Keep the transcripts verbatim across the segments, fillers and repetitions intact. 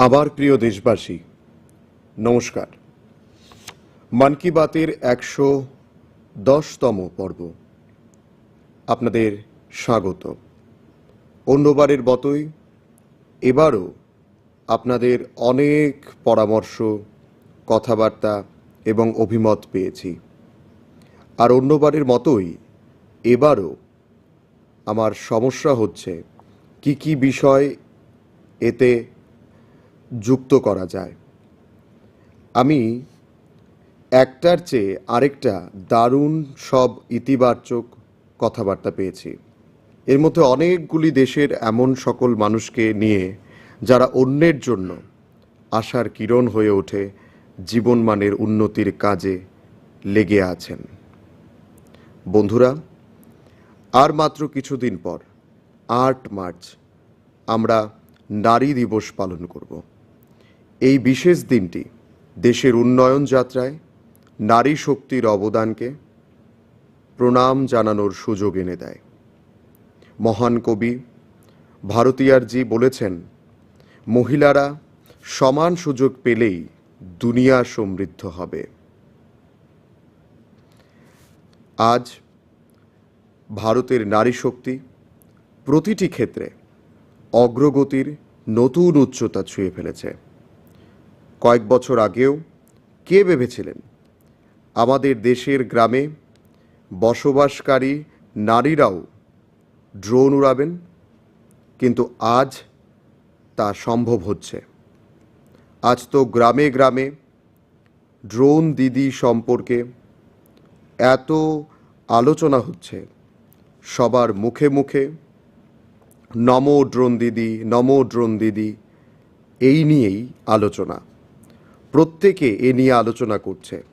আমার প্রিয় দেশবাসী, নমস্কার। মন কি বাতের একশো দশতম পর্ব, আপনাদের স্বাগত। অন্যবারের মতোই এবারও আপনাদের অনেক পরামর্শ, কথাবার্তা এবং অভিমত পেয়েছি। আর অন্যবারের মতোই এবারও আমার সমস্যা হচ্ছে কি কি বিষয় এতে যুক্ত করা যায়। আমি একটার চেয়ে আরেকটা দারুণ সব ইতিবাচক কথাবার্তা পেয়েছি। এর মধ্যে অনেকগুলি দেশের এমন সকল মানুষকে নিয়ে যারা অন্যের জন্য আশার কিরণ হয়ে ওঠে, জীবনমানের উন্নতির কাজে লেগে আছেন। বন্ধুরা, আর মাত্র কিছুদিন পর আট মার্চ আমরা নারী দিবস পালন করব। এই বিশেষ দিনটি দেশের উন্নয়ন যাত্রায় নারী শক্তির অবদানকে প্রণাম জানানোর সুযোগ এনে দেয়। মহান কবি ভারতীয়ারজি বলেছেন, "মহিলারা সমান সুযোগ পেলেই দুনিয়া সমৃদ্ধ হবে।" আজ ভারতের নারী শক্তি প্রতিটি ক্ষেত্রে অগ্রগতির নতুন উচ্চতা ছুঁয়ে ফেলেছে। কয়েক বছর আগেও কে ভেবেছিলেন আমাদের দেশের গ্রামে বসবাসকারী নারীরাও ড্রোন উড়াবেন? কিন্তু আজ তা সম্ভব হচ্ছে। আজ তো গ্রামে গ্রামে ড্রোন দিদি সম্পর্কে এত আলোচনা হচ্ছে, সবার মুখে মুখে "নমো ড্রোন দিদি, নমো ড্রোন দিদি", এই নিয়েই আলোচনা। প্রত্যেকে এ নিয়ে আলোচনা করছে।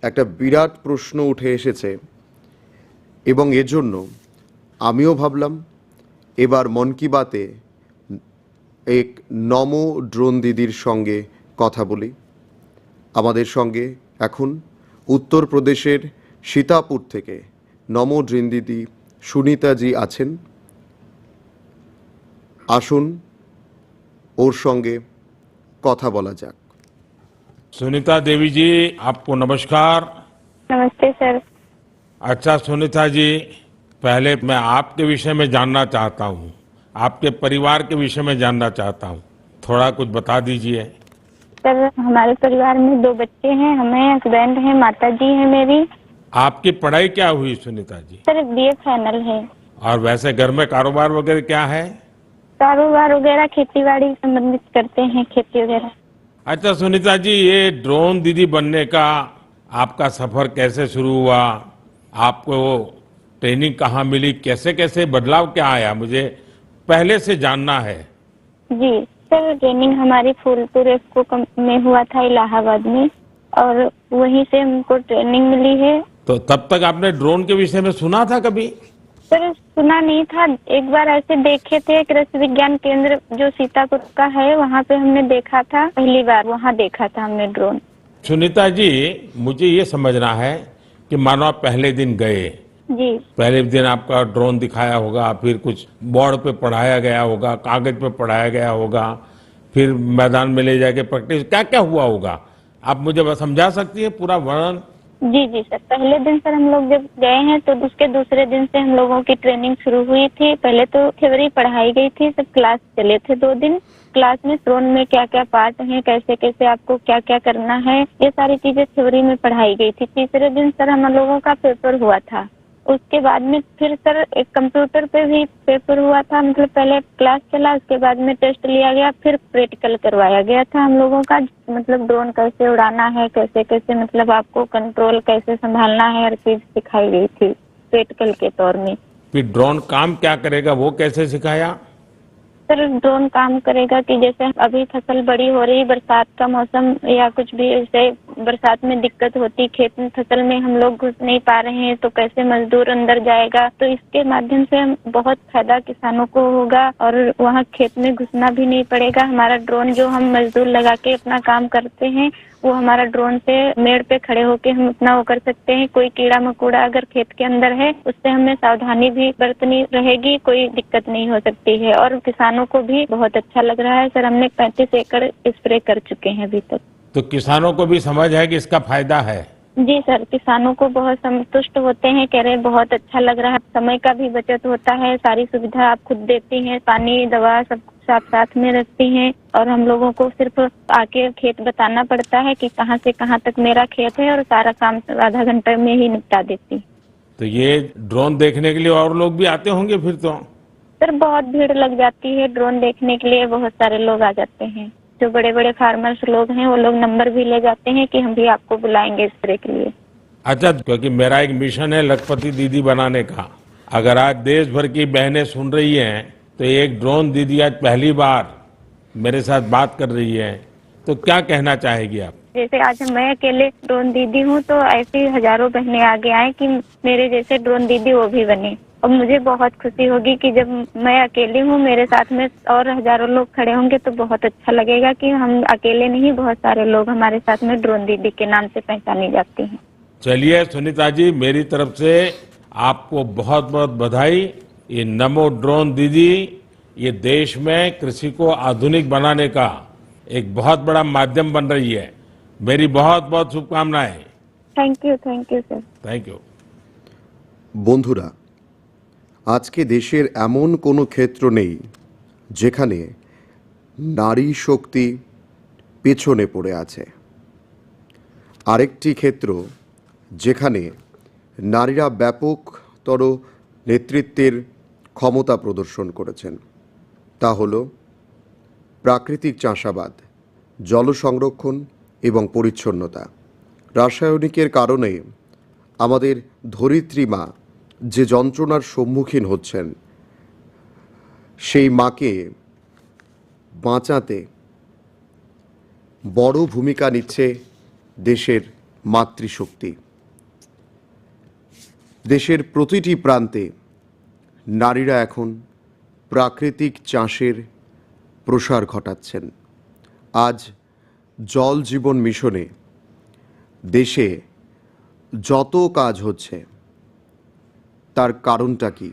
একটা বিরাট প্রশ্ন উঠে এসেছে এবং এজন্য আমিও ভাবলাম এবার মন কি বাতে এক নমো ড্রোন দিদির সঙ্গে কথা বলি। আমাদের সঙ্গে এখন উত্তরপ্রদেশের সীতাপুর থেকে নমো ড্রোন দিদি সুনিতা জি আছেন। আসুন, ওর সঙ্গে কথা বলা যাক। सुनीता देवी जी, आपको नमस्कार। नमस्ते सर। अच्छा सुनीता जी, पहले मैं आपके विषय में जानना चाहता हूँ, आपके परिवार के विषय में जानना चाहता हूँ, थोड़ा कुछ बता दीजिए। सर, हमारे परिवार में दो बच्चे हैं, हमें हस्बैंड हैं, माता जी हैं मेरी। आपकी पढ़ाई क्या हुई सुनीता जी? सर, बीए फाइनल है। और वैसे घर में कारोबार वगैरह क्या है? कारोबार वगैरह खेती बाड़ी संबंधित करते हैं, खेती वगैरह। अच्छा सुनीता जी, ये ड्रोन दीदी बनने का आपका सफर कैसे शुरू हुआ? आपको ट्रेनिंग कहाँ मिली? कैसे कैसे बदलाव क्या आया? मुझे पहले से जानना है। जी सर, ट्रेनिंग हमारी फूलपुर एफको कम-, में हुआ था इलाहाबाद में, और वहीं से हमको ट्रेनिंग मिली है। तो तब तक आपने ड्रोन के विषय में सुना था कभी? सर, सुना नहीं था। एक बार ऐसे देखे थे कृषि विज्ञान केंद्र जो सीतापुर का है, वहाँ पे हमने देखा था, पहली बार वहाँ देखा था हमने ड्रोन। सुनीता जी, मुझे ये समझना है कि मानो आप पहले दिन गए, जी। पहले दिन आपका ड्रोन दिखाया होगा, फिर कुछ बोर्ड पे पढ़ाया गया होगा, कागज पे पढ़ाया गया होगा, फिर मैदान में ले जाके प्रैक्टिस, क्या क्या हुआ होगा, आप मुझे बस समझा सकती हैं पूरा वर्णन? जी, जी सर। पहले दिन सर हम लोग जब गए हैं तो उसके दूसरे दिन से हम लोगों की ट्रेनिंग शुरू हुई थी। पहले तो थ्योरी पढ़ाई गई थी, सब क्लास चले थे दो दिन। क्लास में ड्रोन में क्या-क्या पार्ट हैं, कैसे-कैसे आपको क्या-क्या करना है, ये सारी चीजें थ्योरी में पढ़ाई गई थी। तीसरे दिन सर हम लोगों का पेपर हुआ था। उसके बाद में फिर सर एक कंप्यूटर पे भी पेपर हुआ था, मतलब पहले क्लास चला, उसके बाद में टेस्ट लिया गया, फिर प्रैक्टिकल करवाया गया था हम लोगों का, मतलब ड्रोन कैसे उड़ाना है, कैसे-कैसे मतलब आपको कंट्रोल कैसे संभालना है, हर चीज सिखाई गई थी प्रैक्टिकल के तौर में। फिर ड्रोन काम क्या करेगा, वो कैसे सिखाया? सर, ड्रोन काम करेगा कि जैसे अभी फसल बड़ी हो रही, बरसात का मौसम या कुछ भी ऐसे बरसात में दिक्कत होती, खेत में, फसल में हम लोग घुस नहीं पा रहे हैं, तो कैसे मजदूर अंदर जाएगा? तो इसके माध्यम से हम बहुत फायदा किसानों को होगा और वहाँ खेत में घुसना भी नहीं पड़ेगा। हमारा ड्रोन, जो हम मजदूर लगा के अपना काम करते हैं, वो हमारा ड्रोन से मेड़ पे खड़े होके हम अपना वो कर सकते हैं। कोई कीड़ा मकोड़ा अगर खेत के अंदर है, उससे हमें सावधानी भी बरतनी रहेगी, कोई दिक्कत नहीं हो सकती है। और किसानों को भी बहुत अच्छा लग रहा है सर, हमने पैंतीस एकड़ स्प्रे कर चुके हैं अभी तक। तो किसानों को भी समझ है कि इसका फायदा है? जी सर, किसानों को बहुत संतुष्ट होते हैं, कह रहे बहुत अच्छा लग रहा है, समय का भी बचत होता है, सारी सुविधा आप खुद देती हैं, पानी, दवा सब कुछ आप साथ में रखती हैं और हम लोगों को सिर्फ आके खेत बताना पड़ता है कि कहाँ से कहाँ तक मेरा खेत है और सारा काम आधा घंटे में ही निपटा देती हैं। तो ये ड्रोन देखने के लिए और लोग भी आते होंगे फिर तो? सर, बहुत भीड़ लग जाती है ड्रोन देखने के लिए, बहुत सारे लोग आ जाते हैं। जो बड़े-बड़े फार्मर्स लोग हैं, वो लोग नंबर भी ले जाते हैं कि हम भी आपको बुलाएंगे स्प्रे के लिए। अच्छा, क्योंकि मेरा एक मिशन है लखपति दीदी बनाने का। अगर आज देश भर की बहनें सुन रही हैं, तो एक ड्रोन दीदी आज पहली बार मेरे साथ बात कर रही है, तो क्या कहना चाहेगी आप? जैसे आज मैं अकेले ड्रोन दीदी हूँ, तो ऐसी हजारों बहनें आगे आए कि मेरे जैसे ड्रोन दीदी वो भी बने। और मुझे बहुत खुशी होगी कि जब मैं अकेली हूँ, मेरे साथ में और हजारों लोग खड़े होंगे, तो बहुत अच्छा लगेगा कि हम अकेले नहीं, बहुत सारे लोग हमारे साथ में ड्रोन दीदी के नाम से पहचानी जाती हैं। चलिए सुनीता जी, मेरी तरफ से आपको बहुत बहुत बधाई। ये नमो ड्रोन दीदी, ये देश में कृषि को आधुनिक बनाने का एक बहुत बड़ा माध्यम बन रही है। मेरी बहुत बहुत शुभकामनाएं। Thank you, thank you sir. Thank you. বন্ধুরা, আজকে দেশের এমন কোনো ক্ষেত্র নেই যেখানে নারী শক্তি পেছনে পড়ে আছে। আরেকটি ক্ষেত্র যেখানে নারীরা ব্যাপকতর নেতৃত্বের ক্ষমতা প্রদর্শন করেছেন, তা হলো প্রাকৃতিক চাষাবাদ, জল সংরক্ষণ এবং পরিচ্ছন্নতা। রাসায়নিকের কারণে আমাদের ধরিত্রী মা যে যন্ত্রণার সম্মুখীন হচ্ছেন, সেই মাকে বাঁচাতে বড় ভূমিকা নিচ্ছে দেশের মাতৃশক্তি। দেশের প্রতিটি প্রান্তে নারীরা এখন প্রাকৃতিক চাষের প্রসার ঘটাচ্ছেন। আজ জল জীবন মিশনে দেশে যত কাজ হচ্ছে, তার কারণটা কি?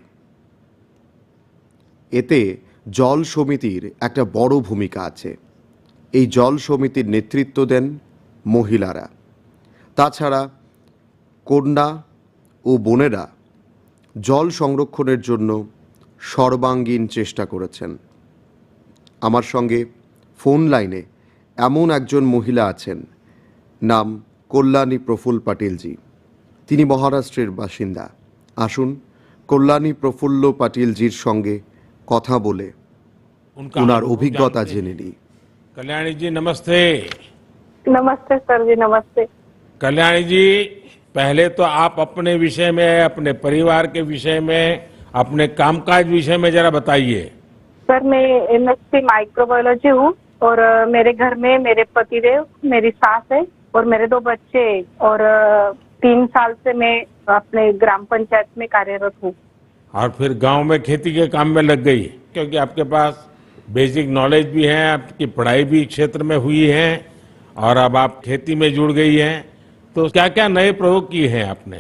এতে জল সমিতির একটা বড় ভূমিকা আছে। এই জল সমিতির নেতৃত্ব দেন মহিলারা। তাছাড়া কন্যা ও বোনেরা জল সংরক্ষণের জন্য সর্বাঙ্গীন চেষ্টা করেছেন। আমার সঙ্গে ফোন লাইনে এমন একজন মহিলা আছেন, নাম কল্যাণী প্রফুল্ল পাটিলজি। তিনি মহারাষ্ট্রের বাসিন্দা। আসুন, কল্যাণী প্রফুল্ল পাটিলজির সঙ্গে কথা বলে उनका ওনার अनुभव অভিজ্ঞতা जानते हैं। জেনে নিই। कल्याणी जी, नमस्ते। नमस्ते सर जी, नमस्ते। कल्याणी जी, पहले तो आप अपने विषय में, अपने परिवार के विषय में, अपने कामकाज विषय में जरा बताइए। सर, मैं एमएससी माइक्रोबायोलॉजी हूँ और, अ, मेरे घर में मेरे पतिदेव, मेरी सास है और मेरे दो बच्चे हैं और, अ, तीन साल से मैं अपने ग्राम पंचायत में कार्यरत हूँ। और फिर गांव में खेती के काम में लग गई, क्योंकि आपके पास बेसिक नॉलेज भी है, आपकी पढ़ाई भी क्षेत्र में हुई है और अब आप खेती में जुड़ गई हैं। तो क्या-क्या नए प्रयोग किए हैं आपने?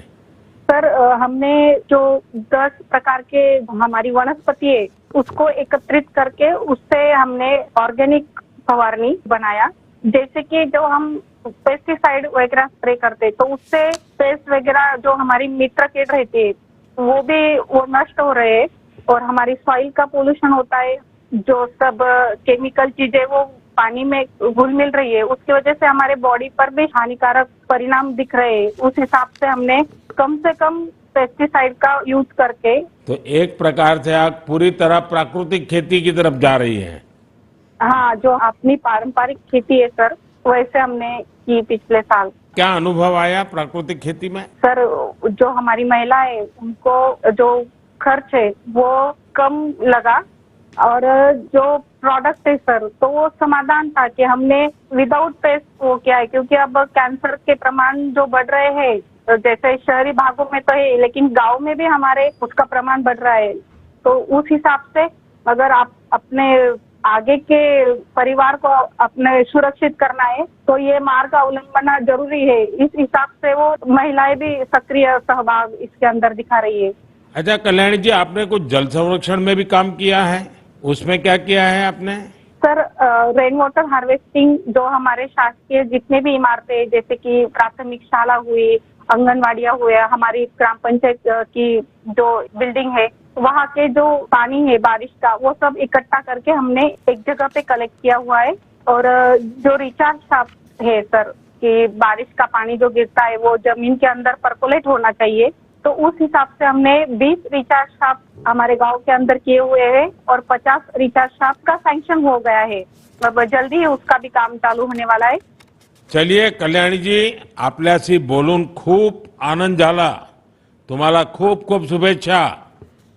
सर, अ, हमने जो दस प्रकार के हमारी वनस्पति है, उसको एकत्रित करके उससे हमने ऑर्गेनिक फवारनी बनाया। जैसे कि जो हम पेस्टिसाइड वगैरह स्प्रे करते, तो उससे पेस्ट वगैरह जो हमारी मित्र कीट रहती है, वो भी, वो नष्ट हो रहे हैं और हमारी सॉइल का पोल्यूशन होता है, जो सब केमिकल चीजें वो पानी में घुल मिल रही है, उसकी वजह से हमारे बॉडी पर भी हानिकारक परिणाम दिख रहे हैं। उस हिसाब से हमने कम से कम पेस्टिसाइड का यूज़ करके तो एक प्रकार से आप पूरी तरह प्राकृतिक खेती की तरफ जा रही हैं। हाँ, जो अपनी पारंपरिक खेती है सर, वैसे हमने की पिछले साल। क्या अनुभव आया प्राकृतिक खेती में? सर, जो हमारी महिला है, उनको जो खर्च है, वो कम लगा और जो प्रोडक्ट है सर, तो वो समाधान था कि हमने विदाउट पेस्ट वो किया है, क्योंकि अब कैंसर के प्रमाण जो बढ़ रहे हैं, तो जैसे शहरी भागों में तो है, लेकिन गांव में भी हमारे उसका प्रमाण बढ़ रहा है। तो उस हिसाब से अगर आप अपने आगे के परिवार को अपने सुरक्षित करना है, तो ये मार्ग अवलंबना जरूरी है। इस हिसाब से वो महिलाएं भी सक्रिय सहभाग इसके अंदर दिखा रही है। अच्छा कल्याणी जी, आपने कुछ जल संरक्षण में भी काम किया है, उसमें क्या किया है आपने? सर, रेन वाटर हार्वेस्टिंग जो हमारे शासकीय जितने भी इमारतें, जैसे कि प्राथमिक शाला हुई, आंगनवाड़ियाँ हुए, हमारी ग्राम पंचायत अ, की जो बिल्डिंग है, वहाँ के जो पानी है बारिश का, वो सब इकट्ठा करके हमने एक जगह पे कलेक्ट किया हुआ है। और अ, जो रिचार्ज शाफ्ट है सर, कि बारिश का पानी जो गिरता है वो जमीन के अंदर परकोलेट होना चाहिए, तो उस हिसाब से हमने बीस रिचार्ज शाफ्ट हमारे गांव के अंदर किए हुए हैं और पचास रिचार्ज शाफ्ट का सैंक्शन हो गया है। अब जल्दी ही उसका भी काम चालू होने वाला है। चलिए कल्याणी जी, आपल्याशी बोलून खूप आनंद झाला. तुम्हाला खूप खूप शुभेच्छा.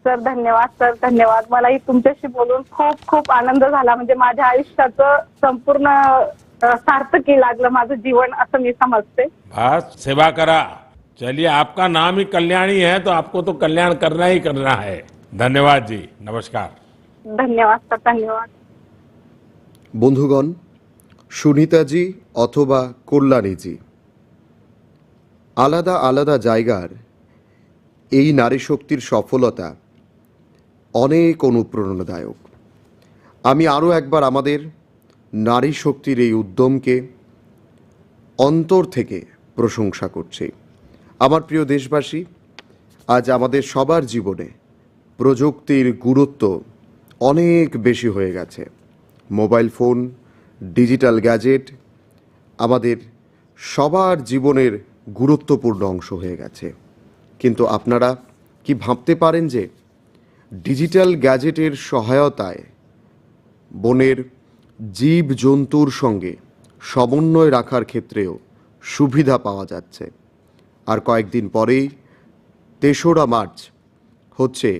सर धन्यवाद, सर धन्यवाद. मलाही तुमच्याशी बोलून खूप खूप आनंद झाला. म्हणजे माझ्या आयुष्याचं संपूर्ण अ, सार्थकी लागलं माझं जीवन, असं मी समजते. बस सेवा करा. चलिए, आपका नाम ही कल्याणी है, तो आपको तो कल्याण करना ही करना है. धन्यवाद जी. नमस्कार. धन्यवाद सर, धन्यवाद. বন্ধুগণ, সুনিতাজি অথবা কল্যাণীজি, আলাদা আলাদা জায়গার এই নারী শক্তির সফলতা অনেক অনুপ্রেরণাদায়ক। আমি আরও একবার আমাদের নারী শক্তির এই উদ্যমকে অন্তর থেকে প্রশংসা করছি। আমার প্রিয় দেশবাসী, আজ আমাদের সবার জীবনে প্রযুক্তির গুরুত্ব অনেক বেশি হয়ে গেছে। মোবাইল ফোন, ডিজিটাল গ্যাজেট আমাদের সবার জীবনের গুরুত্বপূর্ণ অংশ হয়ে গেছে। কিন্তু আপনারা কি ভাবতে পারেন যে ডিজিটাল গ্যাজেটের সহায়তায় বনের জীব জন্তুর সঙ্গে সমন্বয় রাখার ক্ষেত্রেও সুবিধা পাওয়া যাচ্ছে? আর কয়েকদিন পরেই তেসরা মার্চ হচ্ছে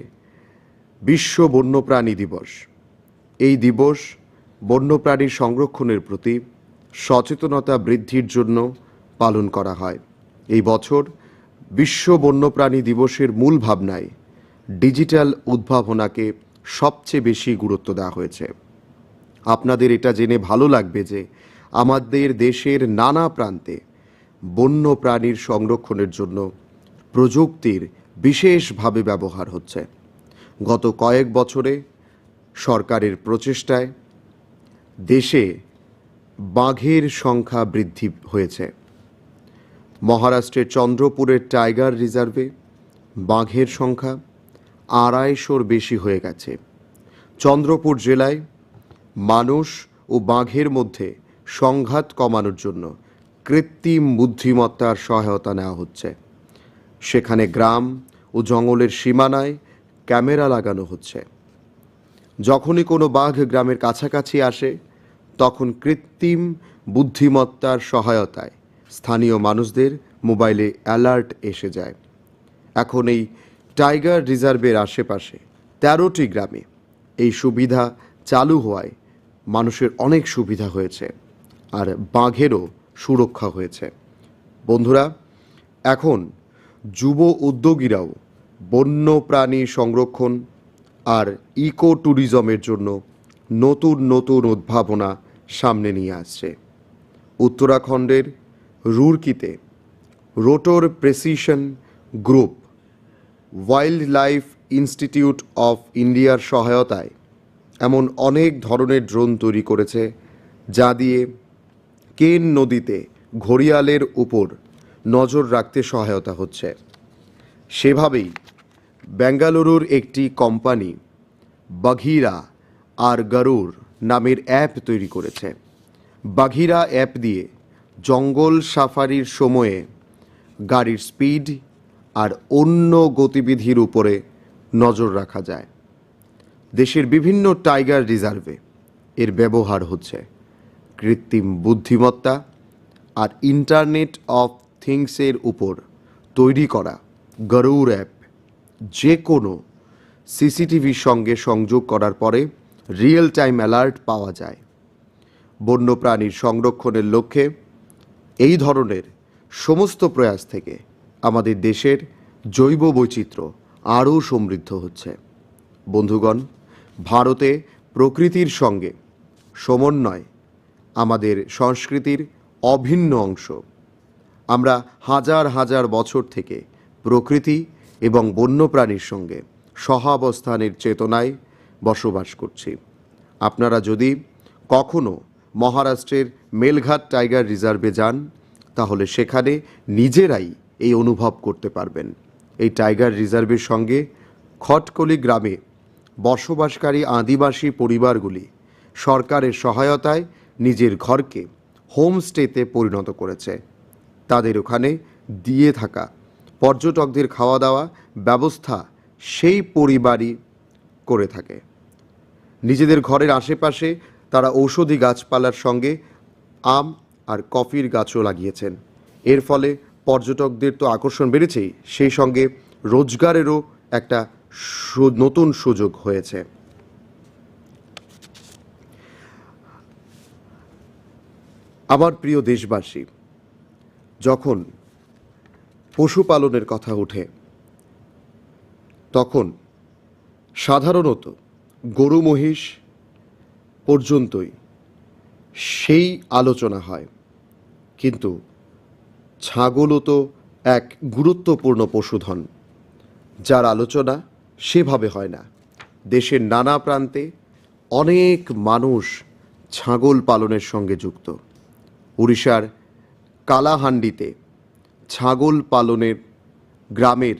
বিশ্ব বন্যপ্রাণী দিবস। এই দিবস বন্যপ্রাণী সংরক্ষণের প্রতি সচেতনতা বৃদ্ধির জন্য পালন করা হয়। এই বছর বিশ্ব বন্যপ্রাণী দিবসের মূল ভাবনায় ডিজিটাল উদ্ভাবনাকে সবচেয়ে বেশি গুরুত্ব দেওয়া হয়েছে। আপনাদের এটা জেনে ভালো লাগবে যে আমাদের দেশের নানা প্রান্তে বন্য প্রাণীর সংরক্ষণের জন্য প্রযুক্তির বিশেষভাবে ব্যবহার হচ্ছে। গত কয়েক বছরে সরকারের প্রচেষ্টায় দেশে বাঘের সংখ্যা বৃদ্ধি হয়েছে। মহারাষ্ট্রের চন্দ্রপুরের টাইগার রিজার্ভে বাঘের সংখ্যা আড়াইশোর বেশি হয়ে গেছে। চন্দ্রপুর জেলায় মানুষ ও বাঘের মধ্যে সংঘাত কমানোর জন্য কৃত্রিম বুদ্ধিমত্তার সহায়তা নেওয়া হচ্ছে। সেখানে গ্রাম ও জঙ্গলের সীমানায় ক্যামেরা লাগানো হচ্ছে। যখনই কোনো বাঘ গ্রামের কাছাকাছি আসে, তখন কৃত্রিম বুদ্ধিমত্তার সহায়তায় স্থানীয় মানুষদের মোবাইলে অ্যালার্ট এসে যায়। এখন এই টাইগার রিজার্ভের আশেপাশে তেরোটি গ্রামে এই সুবিধা চালু হওয়ায় মানুষের অনেক সুবিধা হয়েছে, আর বাঘেরও সুরক্ষা হয়েছে। বন্ধুরা, এখন যুব উদ্যোগীরাও বন্য প্রাণী সংরক্ষণ আর ইকো ট্যুরিজমের জন্য নতুন নতুন উদ্ভাবনা সামনে নিয়ে আসছে। উত্তরাখণ্ডের রুরকিতে rotor precision group wild life institute of ইন্ডিয়ার সহায়তায় এমন অনেক ধরনের ড্রোন তৈরি করেছে, যা দিয়ে কেন নদীতে ঘড়িয়ালের উপর নজর রাখতে সহায়তা হচ্ছে। সেভাবেই বেঙ্গালুরুর একটি কোম্পানি বাঘিরা আর গরুর নামের অ্যাপ তৈরি করেছে। বাঘিরা অ্যাপ দিয়ে জঙ্গল সাফারির সময়ে গাড়ির স্পিড আর অন্য গতিবিধির উপরে নজর রাখা যায়। দেশের বিভিন্ন টাইগার রিজার্ভে এর ব্যবহার হচ্ছে। কৃত্রিম বুদ্ধিমত্তা আর ইন্টারনেট অফ থিংসের উপর তৈরি করা গরুর অ্যাপ যে কোনো সিসিটিভির সঙ্গে সংযোগ করার পরে রিয়েল টাইম অ্যালার্ট পাওয়া যায়। বন্যপ্রাণীর সংরক্ষণের লক্ষ্যে এই ধরনের সমস্ত প্রয়াস থেকে আমাদের দেশের জৈব বৈচিত্র্য আরও সমৃদ্ধ হচ্ছে। বন্ধুগণ, ভারতে প্রকৃতির সঙ্গে সমন্বয় আমাদের সংস্কৃতির অভিন্ন অংশ। আমরা হাজার হাজার বছর থেকে প্রকৃতি এবং বন্যপ্রাণীর সঙ্গে সহাবস্থানের চেতনায় বসবাস করছি। আপনারা যদি কখনো মহারাষ্ট্রের মেলঘাট টাইগার রিজার্ভে যান, তাহলে সেখানে নিজেরাই এই অনুভব করতে পারবেন। এই টাইগার রিজার্ভের সঙ্গে খটকলি গ্রামে বসবাসকারী আদিবাসী পরিবারগুলি সরকারের সহায়তায় নিজের ঘরকে হোমস্টেতে পরিণত করেছে। তাদের ওখানে দিয়ে থাকা পর্যটকদের খাওয়া দাওয়া ব্যবস্থা সেই পরিবারই করে থাকে। নিজেদের ঘরের আশেপাশে তারা ঔষধি গাছপালার সঙ্গে আম আর কফির গাছও লাগিয়েছেন। এর ফলে পর্যটকদের তো আকর্ষণ বেড়েছেই, সেই সঙ্গে রোজগারেরও একটা সু-, নতুন সুযোগ হয়েছে। আমার প্রিয় দেশবাসী, যখন পশুপালনের কথা ওঠে, তখন সাধারণত গরু মহিষ পর্যন্তই সেই আলোচনা হয়, কিন্তু ছাগলও তো এক গুরুত্বপূর্ণ পশুধন, যার আলোচনা সেভাবে হয় না। দেশের নানা প্রান্তে অনেক মানুষ ছাগল পালনের সঙ্গে যুক্ত। উড়িষ্যার কালাহান্ডিতে ছাগল পালনের গ্রামের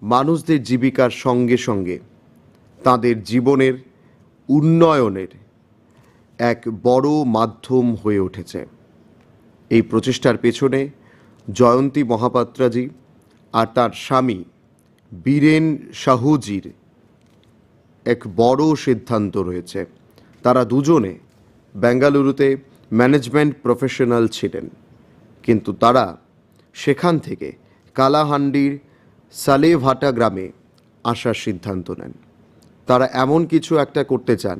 মানুষদের জীবিকার সঙ্গে সঙ্গে তাদের জীবনের উন্নয়নের এক বড় মাধ্যম হয়ে উঠেছে। এই প্রচেষ্টার পেছনে জয়ন্তী মহাপাত্রাজি আর তার স্বামী বীরেন সাহুজির এক বড় সিদ্ধান্ত রয়েছে। তারা দুজনে বেঙ্গালুরুতে ম্যানেজমেন্ট প্রফেশনাল ছিলেন, কিন্তু তারা সেখান থেকে কালাহান্ডির সালেভাটা গ্রামে আসার সিদ্ধান্ত নেন। তারা এমন কিছু একটা করতে চান,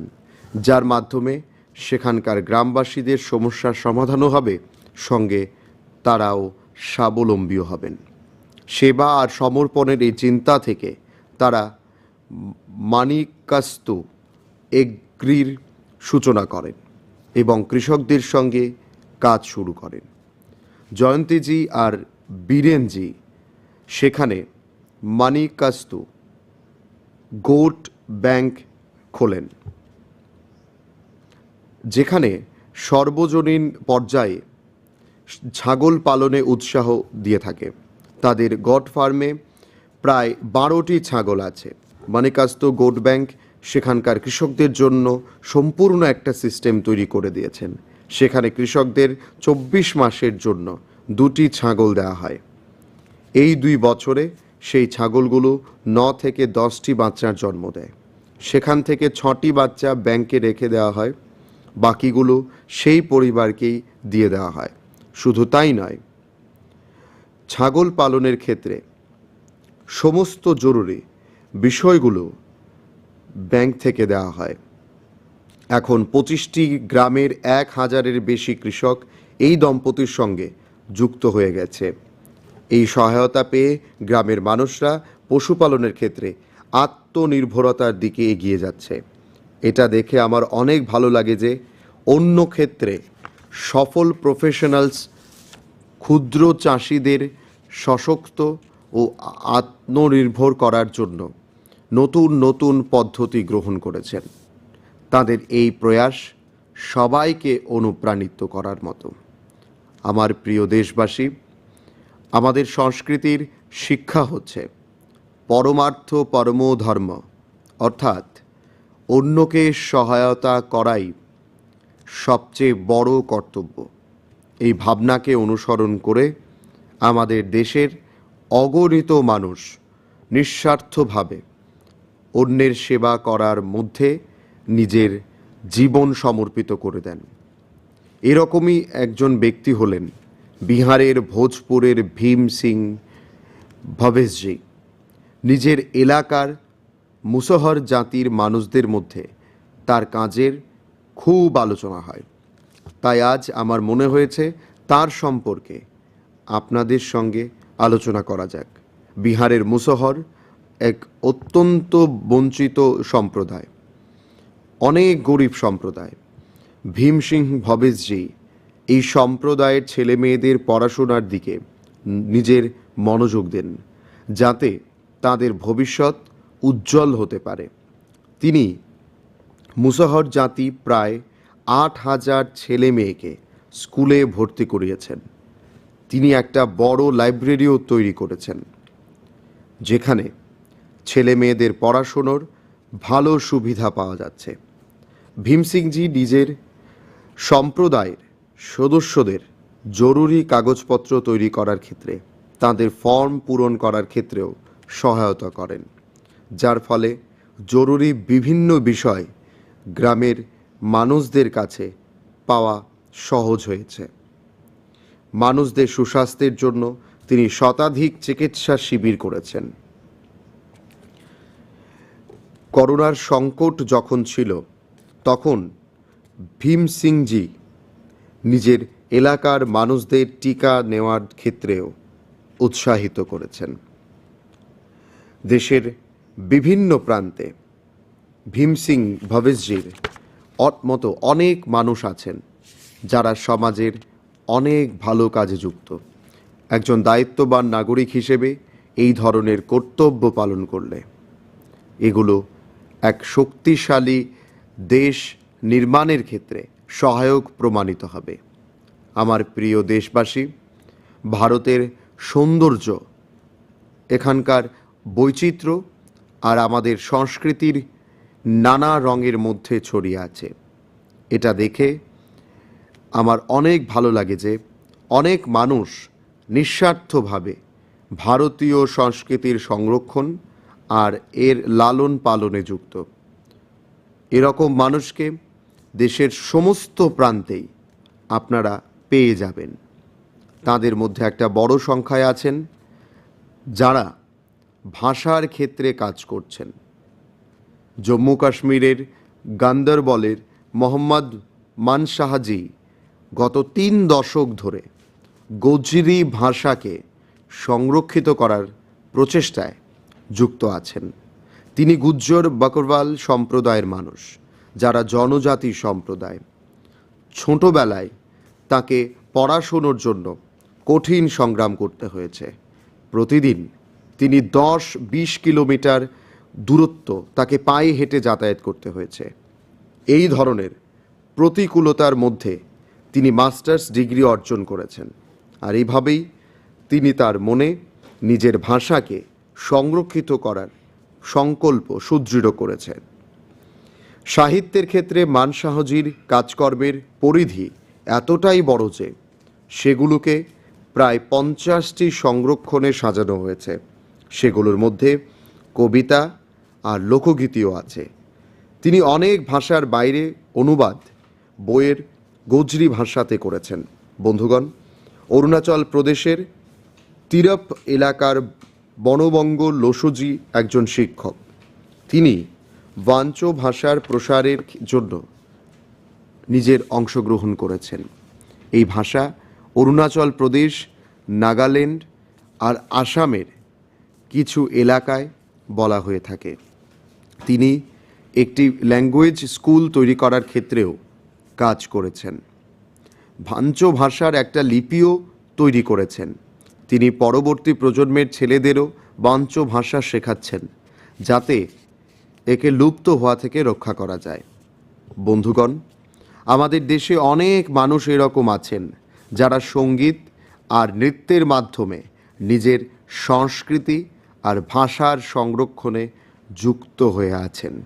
যার মাধ্যমে সেখানকার গ্রামবাসীদের সমস্যার সমাধানও হবে, সঙ্গে তারাও স্বাবলম্বীও হবেন। সেবা আর সমর্পণের এই চিন্তা থেকে তারা মানিকাস্তু এগ্রির সূচনা করেন এবং কৃষকদের সঙ্গে কাজ শুরু করেন। জয়ন্তীজি আর বীরেনজি সেখানে মানিকাস্তু গোট ব্যাংক খোলেন, যেখানে সর্বজনীন পর্যায়ে ছাগল পালনে উৎসাহ দিয়ে থাকে। তাদের গোট ফার্মে প্রায় বারোটি ছাগল আছে। মানিকাস্তু গোট ব্যাংক সেখানকার কৃষকদের জন্য সম্পূর্ণ একটা সিস্টেম তৈরি করে দিয়েছেন। সেখানে কৃষকদের চব্বিশ মাসের জন্য দুটি ছাগল দেওয়া হয়। এই দুই বছরে সেই ছাগলগুলো ন থেকে দশটি বাচ্চার জন্ম দেয়। সেখান থেকে ছটি বাচ্চা ব্যাংকে রেখে দেওয়া হয়, বাকিগুলো সেই পরিবারকেই দিয়ে দেওয়া হয়। শুধু তাই নয়, ছাগল পালনের ক্ষেত্রে সমস্ত জরুরি বিষয়গুলো ব্যাংক থেকে দেওয়া হয়। এখন পঁচিশটি গ্রামের এক হাজারের বেশি কৃষক এই দম্পতির সঙ্গে যুক্ত হয়ে গেছে। এই সহায়তা পেয়ে গ্রামের মানুষরা পশুপালনের ক্ষেত্রে আত্মনির্ভরতার দিকে এগিয়ে যাচ্ছে। এটা দেখে আমার অনেক ভালো লাগে যে অন্য ক্ষেত্রে সফল প্রফেশনালস ক্ষুদ্র চাষিদের সশক্ত ও আত্মনির্ভর করার জন্য নতুন নতুন পদ্ধতি গ্রহণ করেছেন। তাদের এই প্রয়াস সবাইকে অনুপ্রাণিত করার মতো। আমার প্রিয় দেশবাসী, আমাদের সংস্কৃতির শিক্ষা হচ্ছে পরমার্থ পরমো ধর্ম, অর্থাৎ অন্যকে সহায়তা করাই সবচেয়ে বড় কর্তব্য। এই ভাবনাকে অনুসরণ করে আমাদের দেশের অগণিত মানুষ নিঃস্বার্থভাবে অন্যের সেবা করার মধ্যে নিজের জীবন সমর্পিত করে দেন। এরকমই একজন ব্যক্তি হলেন বিহারের ভোজপুরের ভীম সিং ভবেশজি। নিজের এলাকার মুসহর জাতির মানুষদের মধ্যে তার কাজের খুব আলোচনা হয়। তাই আজ আমার মনে হয়েছে তার সম্পর্কে আপনাদের সঙ্গে আলোচনা করা যাক। বিহারের মুসহর এক অত্যন্ত বঞ্চিত সম্প্রদায়, অনেক গরিব সম্প্রদায়। ভীম সিং ভবেশজি এই সম্প্রদায়ের ছেলে মেয়েদের পড়াশোনার দিকে নিজের মনোযোগ দেন, যাতে তাদের ভবিষ্যৎ উজ্জ্বল হতে পারে। তিনি মুসাহর জাতি প্রায় আট হাজার ছেলে মেয়েকে স্কুলে ভর্তি করিয়েছেন। তিনি একটা বড় লাইব্রেরিও তৈরি করেছেন, যেখানে ছেলে মেয়েদের পড়াশুনোর ভালো সুবিধা পাওয়া যাচ্ছে। ভীম সিংজি নিজের সম্প্রদায়ের সদস্যদের জরুরি কাগজপত্র তৈরি করার ক্ষেত্রে, তাদের ফর্ম পূরণ করার ক্ষেত্রেও সহায়তা করেন, যার ফলে জরুরি বিভিন্ন বিষয় গ্রামের মানুষদের কাছে পাওয়া সহজ হয়েছে। মানুষদের সুস্বাস্থ্যের জন্য তিনি শতাধিক চিকিৎসা শিবির করেছেন। করোনার সংকট যখন ছিল, তখন ভীম সিংজি নিজের এলাকার মানুষদের টিকা নেওয়ার ক্ষেত্রেও উৎসাহিত করেছেন। দেশের বিভিন্ন প্রান্তে ভীম সিং ভবেশজির অত-, মতো অনেক মানুষ আছেন, যারা সমাজের অনেক ভালো কাজে যুক্ত। একজন দায়িত্ববান নাগরিক হিসেবে এই ধরনের কর্তব্য পালন করলে এগুলো এক শক্তিশালী দেশ নির্মাণের ক্ষেত্রে সহায়ক প্রমাণিত হবে। আমার প্রিয় দেশবাসী, ভারতের সৌন্দর্য, এখানকার বৈচিত্র্য আর আমাদের সংস্কৃতির নানা রঙের মধ্যে ছড়িয়ে আছে। এটা দেখে আমার অনেক ভালো লাগে যে অনেক মানুষ নিঃস্বার্থভাবে ভারতীয় সংস্কৃতির সংরক্ষণ আর এর লালন পালনে যুক্ত। এরকম মানুষকে দেশের সমস্ত প্রান্তেই আপনারা পেয়ে যাবেন। তাদের মধ্যে একটা বড় সংখ্যায় আছেন যারা ভাষার ক্ষেত্রে কাজ করছেন। জম্মু কাশ্মীরের গান্দরবলের মোহাম্মদ মানশাহজি গত তিন দশক ধরে গোজরি ভাষাকে সংরক্ষিত করার প্রচেষ্টায় যুক্ত আছেন। তিনি গুজ্জর বকরওয়াল সম্প্রদায়ের মানুষ, যারা জনজাতি সম্প্রদায়। ছোটবেলায় তাকে পড়াশোনার জন্য কঠিন সংগ্রাম করতে হয়েছে। প্রতিদিন তিনি দশ বিশ কিলোমিটার দূরত্ব তাকে পায়ে হেঁটে যাতায়াত করতে হয়েছে। এই ধরনের প্রতিকূলতার মধ্যে তিনি মাস্টার্স ডিগ্রি অর্জন করেছেন। আর এইভাবেই তিনি তার মনে নিজের ভাষাকে সংরক্ষিত করার সংকল্প সুদৃঢ় করেছেন। সাহিত্যের ক্ষেত্রে মানশাহজির কাজকর্মের পরিধি এতটাই বড় যে সেগুলোকে প্রায় পঞ্চাশটি সংরক্ষণে সাজানো হয়েছে। সেগুলোর মধ্যে কবিতা আর লোকগীতিও আছে। তিনি অনেক ভাষার বাইরে অনুবাদ বইয়ের গোজরি ভাষাতে করেছেন। বন্ধুগণ, অরুণাচল প্রদেশের তিরপ এলাকার বনবঙ্গ লোসুজি একজন শিক্ষক। তিনি বাঞ্চো ভাষার প্রসারের জন্য নিজের অংশগ্রহণ করেছেন। এই ভাষা অরুণাচল প্রদেশ, নাগাল্যান্ড আর আসামের কিছু এলাকায় বলা হয়ে থাকে। তিনি একটি ল্যাঙ্গুয়েজ স্কুল তৈরি করার ক্ষেত্রেও কাজ করেছেন। বাঞ্চো ভাষার একটা লিপিও তৈরি করেছেন। তিনি পরবর্তী প্রজন্মের ছেলেদেরও বাঞ্চো ভাষা শেখাচ্ছেন, যাতে একে লুপ্ত হওয়া থেকে রক্ষা করা যায়। বন্ধুগণ, আমাদের দেশে অনেক মানুষ এরকম আছেন, যারা সঙ্গীত আর নৃত্যের মাধ্যমে নিজের সংস্কৃতি আর ভাষার সংরক্ষণে যুক্ত হয়ে আছেন।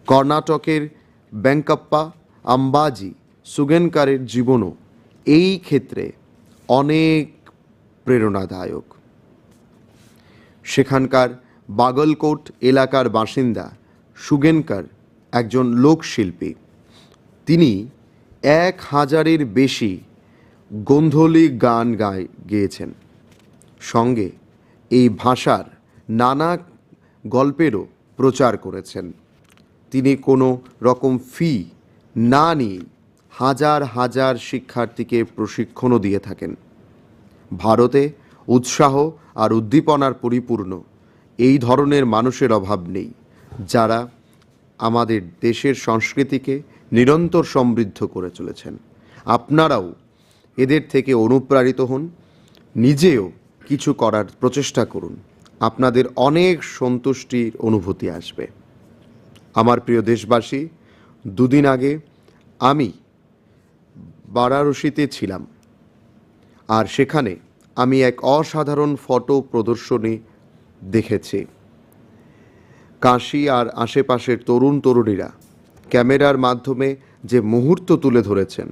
কর্ণাটকের বেঙ্কাপ্পা আম্বাজি সুগেনকারের জীবনও এই ক্ষেত্রে অনেক প্রেরণাদায়ক। সেখানকার বাগলকোট এলাকার বাসিন্দা সুগেনকার একজন লোকশিল্পী। তিনি এক হাজারের বেশি গোন্ধলি গান গায়, গেয়েছেন। সঙ্গে এই ভাষার নানা গল্পেরও প্রচার করেছেন। তিনি কোনো রকম ফি না নিয়ে হাজার হাজার শিক্ষার্থীকে প্রশিক্ষণও দিয়ে থাকেন। ভারতে উৎসাহ আর উদ্দীপনার পরিপূর্ণ এই ধরনের মানুষের অভাব নেই, যারা আমাদের দেশের সংস্কৃতিকে নিরন্তর সমৃদ্ধ করে চলেছেন। আপনারাও এদের থেকে অনুপ্রাণিত হন, নিজেও কিছু করার প্রচেষ্টা করুন। আপনাদের অনেক সন্তুষ্টির অনুভূতি আসবে। আমার প্রিয় দেশবাসী, দুদিন আগে আমি বারাণসীতে ছিলাম, আর সেখানে আমি এক অসাধারণ ফটো প্রদর্শনী দেখেছি। কাশী আর আশেপাশের তরুণ তরুণীরা ক্যামেরার মাধ্যমে যে মুহূর্ত তুলে ধরেছেন,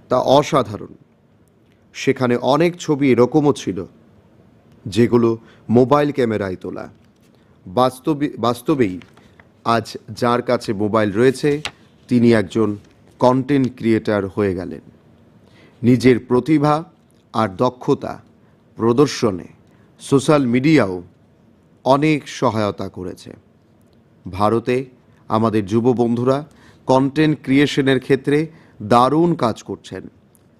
তা অসাধারণ। সেখানে অনেক ছবি এরকমও ছিল, যেগুলো মোবাইল ক্যামেরায় তোলা। বাস্তবে, বাস্তবেই আজ যার কাছে মোবাইল রয়েছে, তিনি একজন কন্টেন্ট ক্রিয়েটার হয়ে গেলেন। নিজের প্রতিভা আর দক্ষতা প্রদর্শনে সোশ্যাল মিডিয়াও অনেক সহায়তা করেছে। ভারতে আমাদের যুব বন্ধুরা কন্টেন্ট ক্রিয়েশনের ক্ষেত্রে দারুণ কাজ করছেন।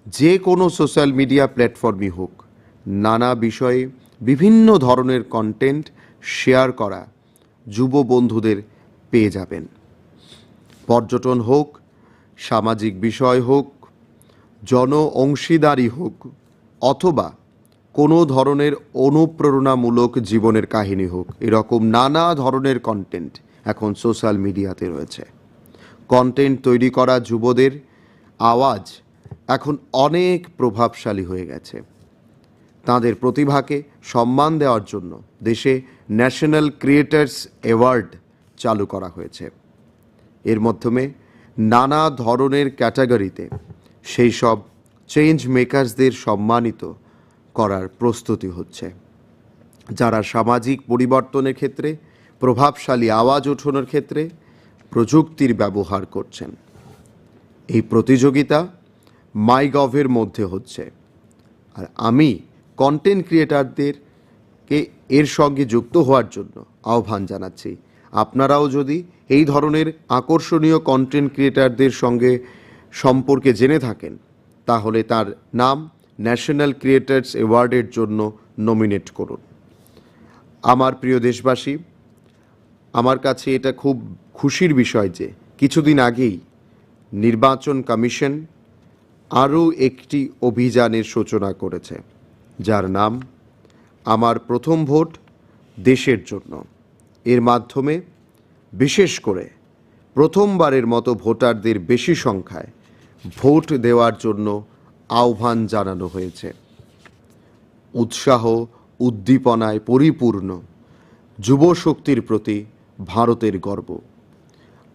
যে কোনো সোশ্যাল মিডিয়া প্ল্যাটফর্মই হোক, নানা বিষয়ে বিভিন্ন ধরনের কন্টেন্ট শেয়ার করা যুব বন্ধুদের পেয়ে যাবেন। পর্যটন হোক, সামাজিক বিষয় হোক, জন অংশীদারি হোক, অথবা কোনো ধরনের অনুপ্রেরণামূলক জীবনের কাহিনী হোক, এরকম নানা ধরনের কন্টেন্ট এখন সোশ্যাল মিডিয়াতে রয়েছে। কন্টেন্ট তৈরি করা যুবদের আওয়াজ এখন অনেক প্রভাবশালী হয়ে গেছে। তাদের প্রতিভাকে সম্মান দেওয়ার জন্য দেশে ন্যাশনাল ক্রিয়েটার্স অ্যাওয়ার্ড চালু করা হয়েছে। এর মাধ্যমে নানা ধরনের ক্যাটাগরিতে সেই সব চেঞ্জ মেকার্সদের সম্মানিত করার প্রস্তুতি হচ্ছে, যারা সামাজিক পরিবর্তনের ক্ষেত্রে, প্রভাবশালী আওয়াজ ওঠানোর ক্ষেত্রে প্রযুক্তির ব্যবহার করছেন। এই প্রতিযোগিতা মাইগভের মধ্যে হচ্ছে, আর আমি কন্টেন্ট ক্রিয়েটারদেরকে এর সঙ্গে যুক্ত হওয়ার জন্য আহ্বান জানাচ্ছি। আপনারাও যদি এই ধরনের আকর্ষণীয় কন্টেন্ট ক্রিয়েটারদের সঙ্গে সম্পর্কে জেনে থাকেন, তাহলে তার নাম ন্যাশনাল ক্রিয়েটার্স অ্যাওয়ার্ডের জন্য নমিনেট করুন। আমার প্রিয় দেশবাসী, আমার কাছে এটা খুব খুশির বিষয় যে কিছুদিন আগেই নির্বাচন কমিশন আরও একটি অভিযানের সূচনা করেছে, যার নাম আমার প্রথম ভোট দেশের জন্য। এর মাধ্যমে বিশেষ করে প্রথমবারের মতো ভোটারদের বেশি সংখ্যায় ভোট দেওয়ার জন্য আহ্বান জানানো হয়েছে। উৎসাহ, উদ্দীপনায় পরিপূর্ণ যুব শক্তির প্রতি ভারতের গর্ব।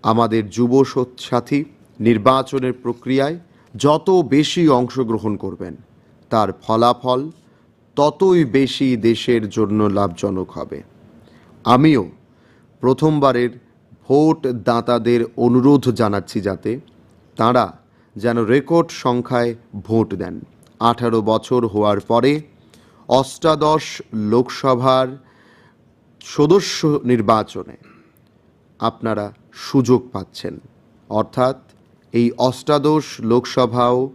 আমাদের যুব সৎ-, সাথী নির্বাচনের প্রক্রিয়ায় যত বেশি অংশগ্রহণ করবেন, তার ফলাফল ততই বেশি দেশের জন্য লাভজনক হবে। আমিও প্রথমবারের ভোট দাতাদের অনুরোধ জানাচ্ছি, যাতে তারা যেন রেকর্ড সংখ্যায় ভোট দেন। আঠারো বছর হওয়ার পরে অষ্টাদশ লোকসভার সদস্য নির্বাচনে আপনারা সুযোগ পাচ্ছেন, অর্থাৎ এই অষ্টাদশ লোকসভাও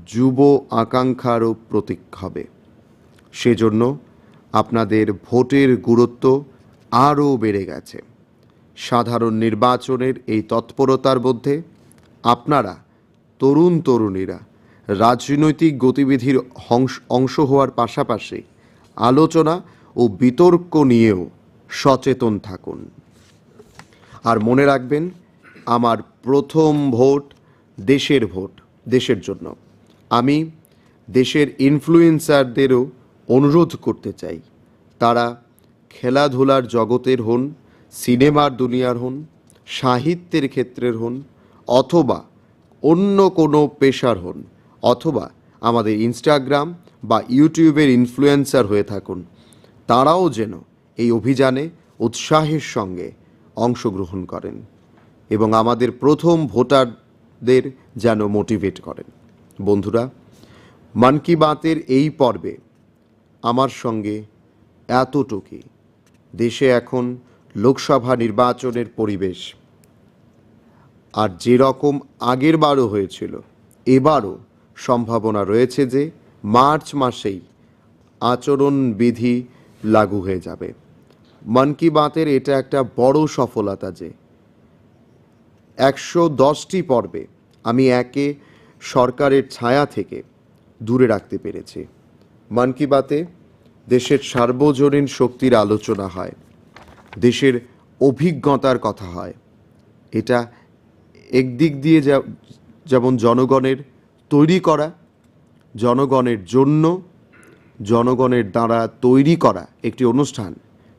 যুব আকাঙ্ক্ষারও প্রতীক হবে। সেজন্য আপনাদের ভোটের গুরুত্ব আরও বেড়ে গেছে। সাধারণ নির্বাচনের এই তৎপরতার মধ্যে আপনারা, তরুণ তরুণীরা, রাজনৈতিক গতিবিধির হংস-, অংশ হওয়ার পাশাপাশি আলোচনা ও বিতর্ক নিয়েও সচেতন থাকুন। আর মনে রাখবেন, আমার প্রথম ভোট দেশের ভোট, দেশের জন্য। আমি দেশের ইনফ্লুয়েন্সারদেরও অনুরোধ করতে চাই, তারা খেলাধুলার জগতের হন, সিনেমার দুনিয়ার হন, সাহিত্যের ক্ষেত্রের হন, অথবা অন্য কোনো পেশার হন, অথবা আমাদের Instagram বা YouTube-এর ইনফ্লুয়েন্সার হয়ে থাকুন, তারাও যেন এই অভিযানে উৎসাহের সঙ্গে অংশগ্রহণ করেন এবং আমাদের প্রথম ভোটারদের যেন মোটিভেট করেন। বন্ধুরা, মন কি বাতের এই পর্বে আমার সঙ্গে এতটুকুই। দেশে এখন লোকসভা নির্বাচনের পরিবেশ। আর যেরকম আগের বারও হয়েছিল, এবারও সম্ভাবনা রয়েছে যে মার্চ মাসেই আচরণবিধি লাগু হয়ে যাবে। মন কি বাতের এটা একটা বড় সফলতা যে একশো দশটি পর্বে আমি একে সরকারের ছায়া থেকে দূরে রাখতে পেরেছি। মন কি বাতে দেশের সার্বজনীন শক্তির আলোচনা হয়, দেশের অভিজ্ঞতার কথা হয়। এটা একদিক দিয়ে যা-, যেমন জনগণের তৈরি করা, জনগণের জন্য, জনগণের দ্বারা তৈরি করা একটি অনুষ্ঠান,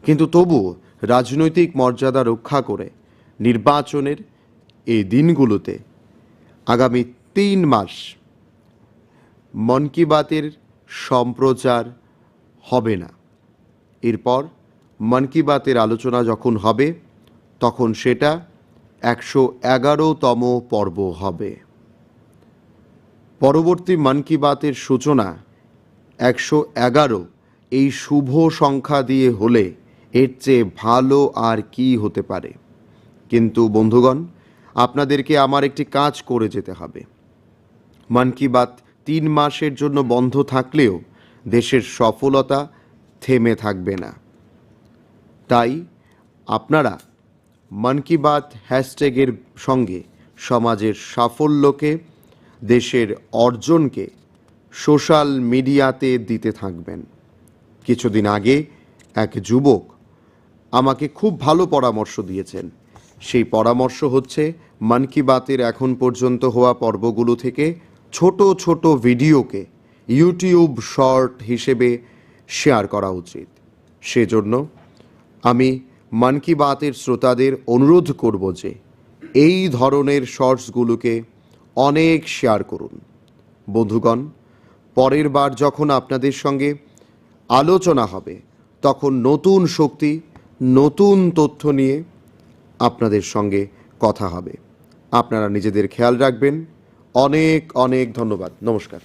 কিন্তু তবুও রাজনৈতিক মর্যাদা রক্ষা করে নির্বাচনের এই দিনগুলোতে আগামী তিন মাস মন কি বাতের সম্প্রচার হবে না। এরপর মন কি বাতের আলোচনা যখন হবে, তখন সেটা একশো এগারোতম পর্ব হবে। পরবর্তী মন কি বাতের সূচনা একশো এগারো এই শুভ সংখ্যা দিয়ে হলে এর চেয়ে ভালো আর কি হতে পারে? কিন্তু বন্ধুগণ, আপনাদেরকে আমার একটি কাজ করে যেতে হবে। মন কি বাত তিন মাসের জন্য বন্ধ থাকলেও দেশের সফলতা থেমে থাকবে না। তাই আপনারা মন কি বাত হ্যাশট্যাগের সঙ্গে সমাজের সাফল্যকে, দেশের অর্জনকে সোশ্যাল মিডিয়াতে দিতে থাকবেন। কিছুদিন আগে এক যুবক আমাকে খুব ভালো পরামর্শ দিয়েছেন। সেই পরামর্শ হচ্ছে মন কি বাতের এখন পর্যন্ত হওয়া পর্বগুলো থেকে ছোট ছোট ভিডিওকে YouTube শর্ট হিসেবে শেয়ার করা উচিত। সেজন্য আমি মন কি বাতের শ্রোতাদের অনুরোধ করব যে এই ধরনের শর্টসগুলোকে অনেক শেয়ার করুন। বন্ধুগণ, পরের বার যখন আপনাদের সঙ্গে আলোচনা হবে, তখন নতুন শক্তি, নতুন তথ্য নিয়ে আপনাদের সঙ্গে কথা হবে। আপনারা নিজেদের খেয়াল রাখবেন। অনেক অনেক ধন্যবাদ। নমস্কার।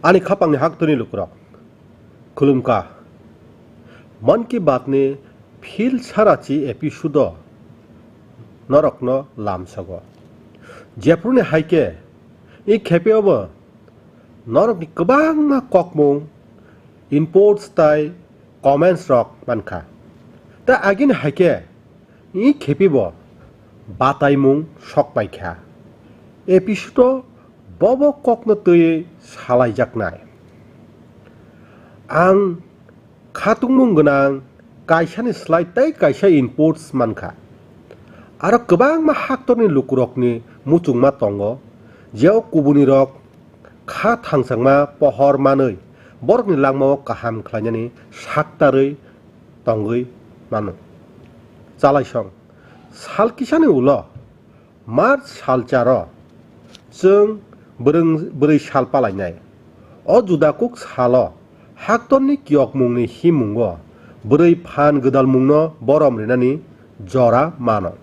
Ani khapangni haktwini lukurok, khulumkha. Mann Ki Baat ni phil sarachi episode o norokno lamsogo. Jephuruni hai khe, i khepe obo norokni kwbangma kokmung, inputs tai comments rok mankha. Ta agini hai khe i khepibo bataimung sokpaikha. Episode o bobo kokno twiwi salaijaknai. Ang khatungmung gwnang kaisani slai tei kaisa inputs mankha. Aro kwbangma haktorni lukurokni muchungma tongo, jeo kubunirok kha thangchangma pohor manwi borokni langmao kaham khlainani saktarwi tongwi mano. Chalaisong, sal kisani ulo March salcharo chwng bwrwng-, bwrwi sal palainai. O juda kuk salo haktorni kiyokmungni himmungo bwrwi phan gwdalmungno borom rinani jora mano.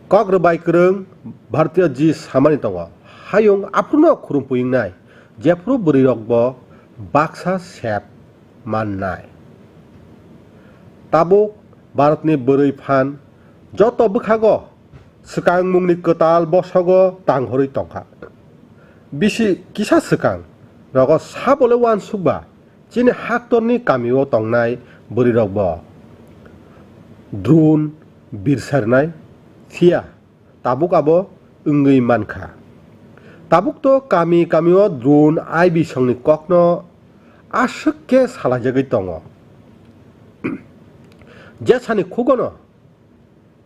Kok rwbai kwrwng Bharatiya ji samani tongo, hayung aphruno khurumpuingnai, jephru bwrwirokbo baksa sep mannai. Tabuk Bharatni bwrwi phan joto bwkhago swkangmungni kwtal bosogo tanghorwi tongkha. Bisi kisa swkang rogo sabole uansukba chini haktorni kamio tongnai bwrwirokbo drone birsarnai, phiya tabuk abo wngwi mankha. Tabuk to kami kamio drone I B songni kokno aswk khe salaijagwi tongo. Jesani khugono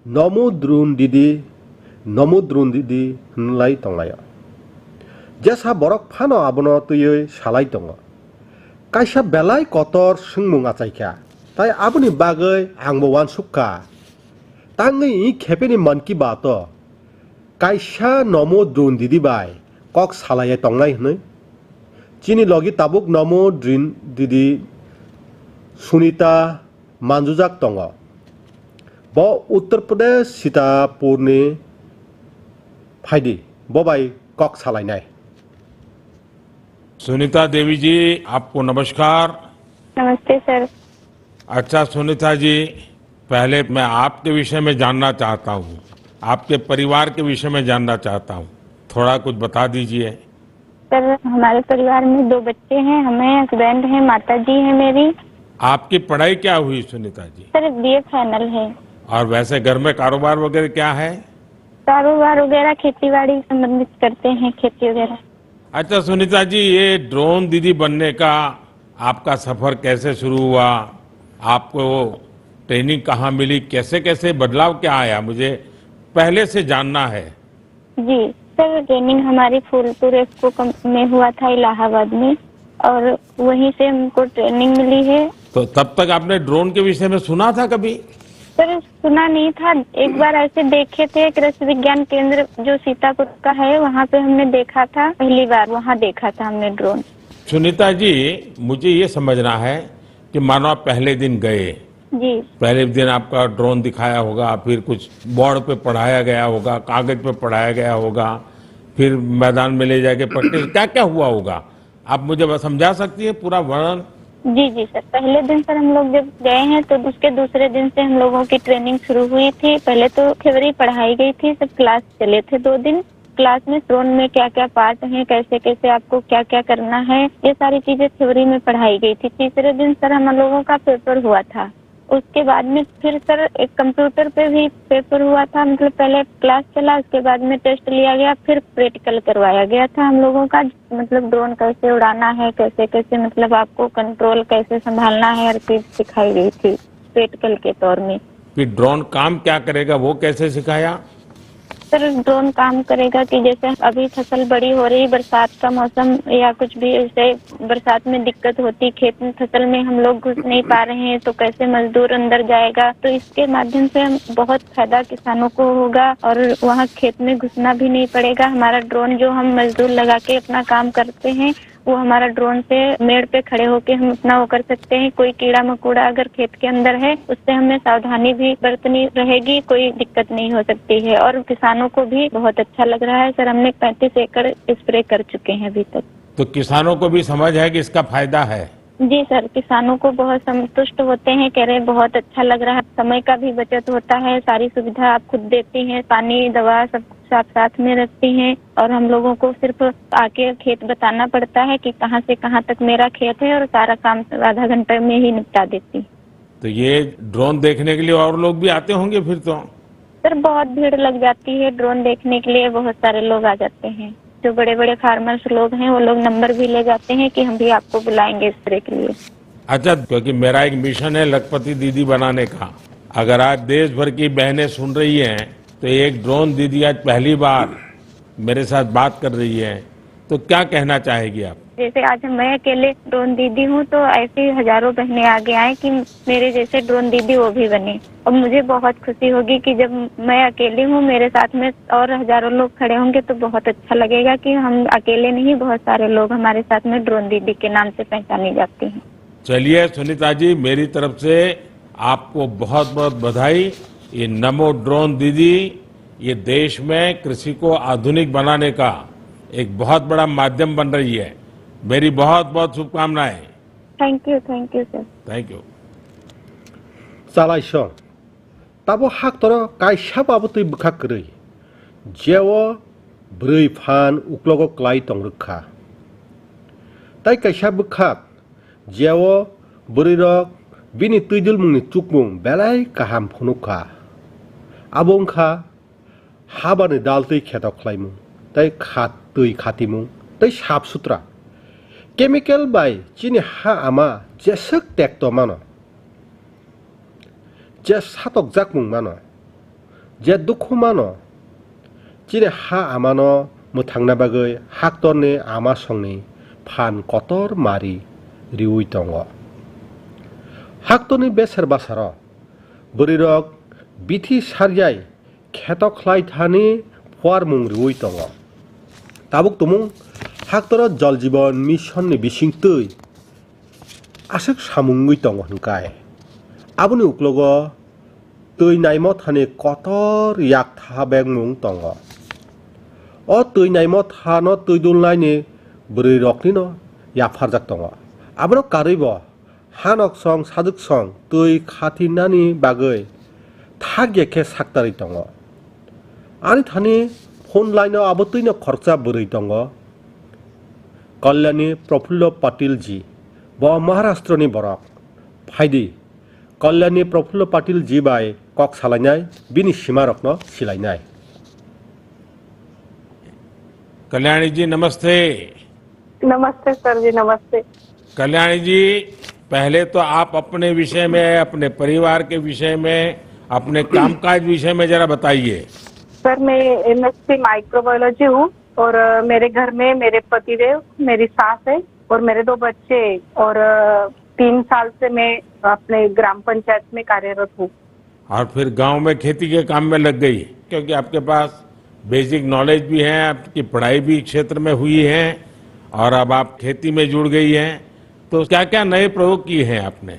Nomo Drone Didi, Nomo Drone Didi hwnlai tonglaio. Jesa borok phano abono twiwi salai tongo. Kaisa belai kotor swngmung achaikha, tai aboni bagwi angbo uansukha. Tangwi i khepeni Mann Ki Baat o kaisa Nomo Drone Didi bai kok salaiya tongnai hwnwi. Chini logi tabuk Nomo Drone Didi Sunita manjujak tongo. Bo Uttar Pradesh Sitapurni phaidi, bo bai kok salainai. Sunita देवी जी, आपको नमस्कार। नमस्ते सर। अच्छा सुनीता जी, पहले मैं आपके विषय में जानना चाहता हूँ, आपके परिवार के विषय में जानना चाहता हूँ, थोड़ा कुछ बता दीजिए। सर, हमारे परिवार में दो बच्चे हैं, हमें हस्बैंड हैं, माता जी हैं मेरी। आपकी पढ़ाई क्या हुई सुनीता जी? सर, बीए फाइनल है। और वैसे घर में कारोबार वगैरह क्या है? कारोबार वगैरह खेती बाड़ी संबंधित करते हैं, खेती वगैरह। अच्छा सुनीता जी, ये ड्रोन दीदी बनने का आपका सफर कैसे शुरू हुआ? आपको ट्रेनिंग कहाँ मिली? कैसे कैसे बदलाव क्या आया? मुझे पहले से जानना है। जी सर, ट्रेनिंग हमारी फूलपुर एफको कम-, में हुआ था इलाहाबाद में, और वहीं से हमको ट्रेनिंग मिली है। तो तब तक आपने ड्रोन के विषय में सुना था कभी? सर, सुना नहीं था। एक बार ऐसे देखे थे, कृषि विज्ञान केंद्र जो सीतापुर का है, वहाँ पे हमने देखा था, पहली बार वहाँ देखा था हमने ड्रोन। सुनीता जी, मुझे ये समझना है कि मानो आप पहले दिन गए, जी। पहले दिन आपका ड्रोन दिखाया होगा, फिर कुछ बोर्ड पे पढ़ाया गया होगा, कागज पे पढ़ाया गया होगा, फिर मैदान में ले जाके प्रैक्टिस, क्या क्या हुआ होगा, आप मुझे बस समझा सकती है पूरा वर्णन? जी, जी सर, पहले दिन सर हम लोग जब गए हैं तो उसके दूसरे दिन से हम लोगों की ट्रेनिंग शुरू हुई थी। पहले तो थ्योरी पढ़ाई गई थी, सब क्लास चले थे दो दिन। क्लास में ड्रोन में क्या-क्या पार्ट हैं, कैसे-कैसे आपको क्या-क्या करना है, ये सारी चीजें थ्योरी में पढ़ाई गई थी। तीसरे दिन सर हम लोगों का पेपर हुआ था। उसके बाद में फिर सर एक कंप्यूटर पे भी पेपर हुआ था, मतलब पहले क्लास चला, उसके बाद में टेस्ट लिया गया, फिर प्रैक्टिकल करवाया गया था हम लोगों का, मतलब ड्रोन कैसे उड़ाना है, कैसे-कैसे मतलब आपको कंट्रोल कैसे संभालना है, हर चीज सिखाई गई थी प्रैक्टिकल के तौर में। फिर ड्रोन काम क्या करेगा, वो कैसे सिखाया? सर, ड्रोन काम करेगा कि जैसे अभी फसल बड़ी हो रही, बरसात का मौसम या कुछ भी ऐसे बरसात में दिक्कत होती, खेत में फसल में हम लोग घुस नहीं पा रहे हैं, तो कैसे मजदूर अंदर जाएगा? तो इसके माध्यम से हम बहुत फायदा किसानों को होगा और वहाँ खेत में घुसना भी नहीं पड़ेगा। हमारा ड्रोन जो हम मजदूर लगा के अपना काम करते हैं, वो हमारा ड्रोन से मेड़ पे खड़े होके हम अपना वो कर सकते हैं। कोई कीड़ा मकोड़ा अगर खेत के अंदर है, उससे हमें सावधानी भी बरतनी रहेगी, कोई दिक्कत नहीं हो सकती है। और किसानों को भी बहुत अच्छा लग रहा है सर, हमने पैंतीस एकड़ स्प्रे कर चुके हैं अभी तक। तो किसानों को भी समझ है कि इसका फायदा है? जी सर, किसानों को बहुत संतुष्ट होते हैं, कह रहे बहुत अच्छा लग रहा है, समय का भी बचत होता है, सारी सुविधा आप खुद देते हैं, पानी, दवा, सब कुछ आप साथ में रखते हैं और हम लोगों को सिर्फ आके खेत बताना पड़ता है कि कहाँ से कहाँ तक मेरा खेत है और सारा काम आधा घंटे में ही निपटा देती। तो ये ड्रोन देखने के लिए और लोग भी आते होंगे फिर तो? सर, बहुत भीड़ लग जाती है, ड्रोन देखने के लिए बहुत सारे लोग आ जाते हैं। जो बड़े-बड़े फार्मर्स लोग हैं, वो लोग नंबर भी ले जाते हैं कि हम भी आपको बुलाएंगे स्प्रे के लिए। अच्छा, क्योंकि मेरा एक मिशन है लखपति दीदी बनाने का, अगर आज देश भर की बहनें सुन रही हैं, तो एक ड्रोन दीदी आज पहली बार मेरे साथ बात कर रही है, तो क्या कहना चाहेगी आप? जैसे आज मैं अकेले ड्रोन दीदी हूँ, तो ऐसे ही हजारों बहनें आगे आए कि मेरे जैसे ड्रोन दीदी वो भी बने। और मुझे बहुत खुशी होगी कि जब मैं अकेली हूँ, मेरे साथ में और हजारों लोग खड़े होंगे, तो बहुत अच्छा लगेगा कि हम अकेले नहीं, बहुत सारे लोग हमारे साथ में ड्रोन दीदी के नाम से पहचाने जाते हैं। चलिए सुनीता जी, मेरी तरफ से आपको बहुत बहुत बधाई। ये नमो ड्रोन दीदी ये देश में कृषि को आधुनिक बनाने का एक बहुत बड़ा माध्यम बन रही है। मेरी बहुत बहुत शुभकामनाएं। Thank you, thank you, sir. Thank you. Chalaisong. Tabo haktoro kaisa babo twi bwkhak kwrwi. Jeo bwrwi phan uklogo klai tong rwkha. Tai kaisa bwkhak jeo bwrwirok bini twidulmungni chukmung belai kaham phunukha. Abo wngkha habani dal twi kheto khlaimung, tei khat twi khatimung, tei sap sutra. Chemical bai chini ha ama jeswk tekto mano, je satokjakmung mano, je dukhu mano, chini ha amano mwthangna bagwi haktorni ama songni phan kotor mari riwi tongo. Haktorni beser basaro bwrwirok bithi sarjai kheto khlai thani phuarmung riwi tongo. Tabuk tumung haktoro Jal Jeevan Mission ni bisingtwi aswk samung wngwi tongo hwnkai. Aboni uklogo twi naimo thani kotor yak tha bengmung tongo. O twi naimo thano twi dulnaini bwrwi roknino yapharjak tongo. Abono karwibo hanoksong sajuksong twi khatinani bagwi thakya khe saktarwi tongo. Ani thani phone line-o abo twino khoroksa bwrwi tongo, Kalyani Prafullo Patil ji, bo Maharashtra ni borok. Phaidi, Kalyani Prafullo Patil ji bai kok salainai, bini simarokno silainai. Kalyani जी, नमस्ते। नमस्ते सर जी, नमस्ते। कल्याणी जी, पहले तो आप अपने विषय में, अपने परिवार के विषय में, अपने कामकाज विषय में जरा बताइए। सर, मैं एमएससी माइक्रोबायोलॉजी हूँ और अ, मेरे घर में मेरे पतिदेव, मेरी सास है और मेरे दो बच्चे हैं और अ, तीन साल से मैं अपने ग्राम पंचायत में कार्यरत हूँ। और फिर गांव में खेती के काम में लग गई, क्योंकि आपके पास बेसिक नॉलेज भी है, आपकी पढ़ाई भी क्षेत्र में हुई है और अब आप खेती में जुड़ गई हैं, तो क्या-क्या नए प्रयोग किए हैं आपने?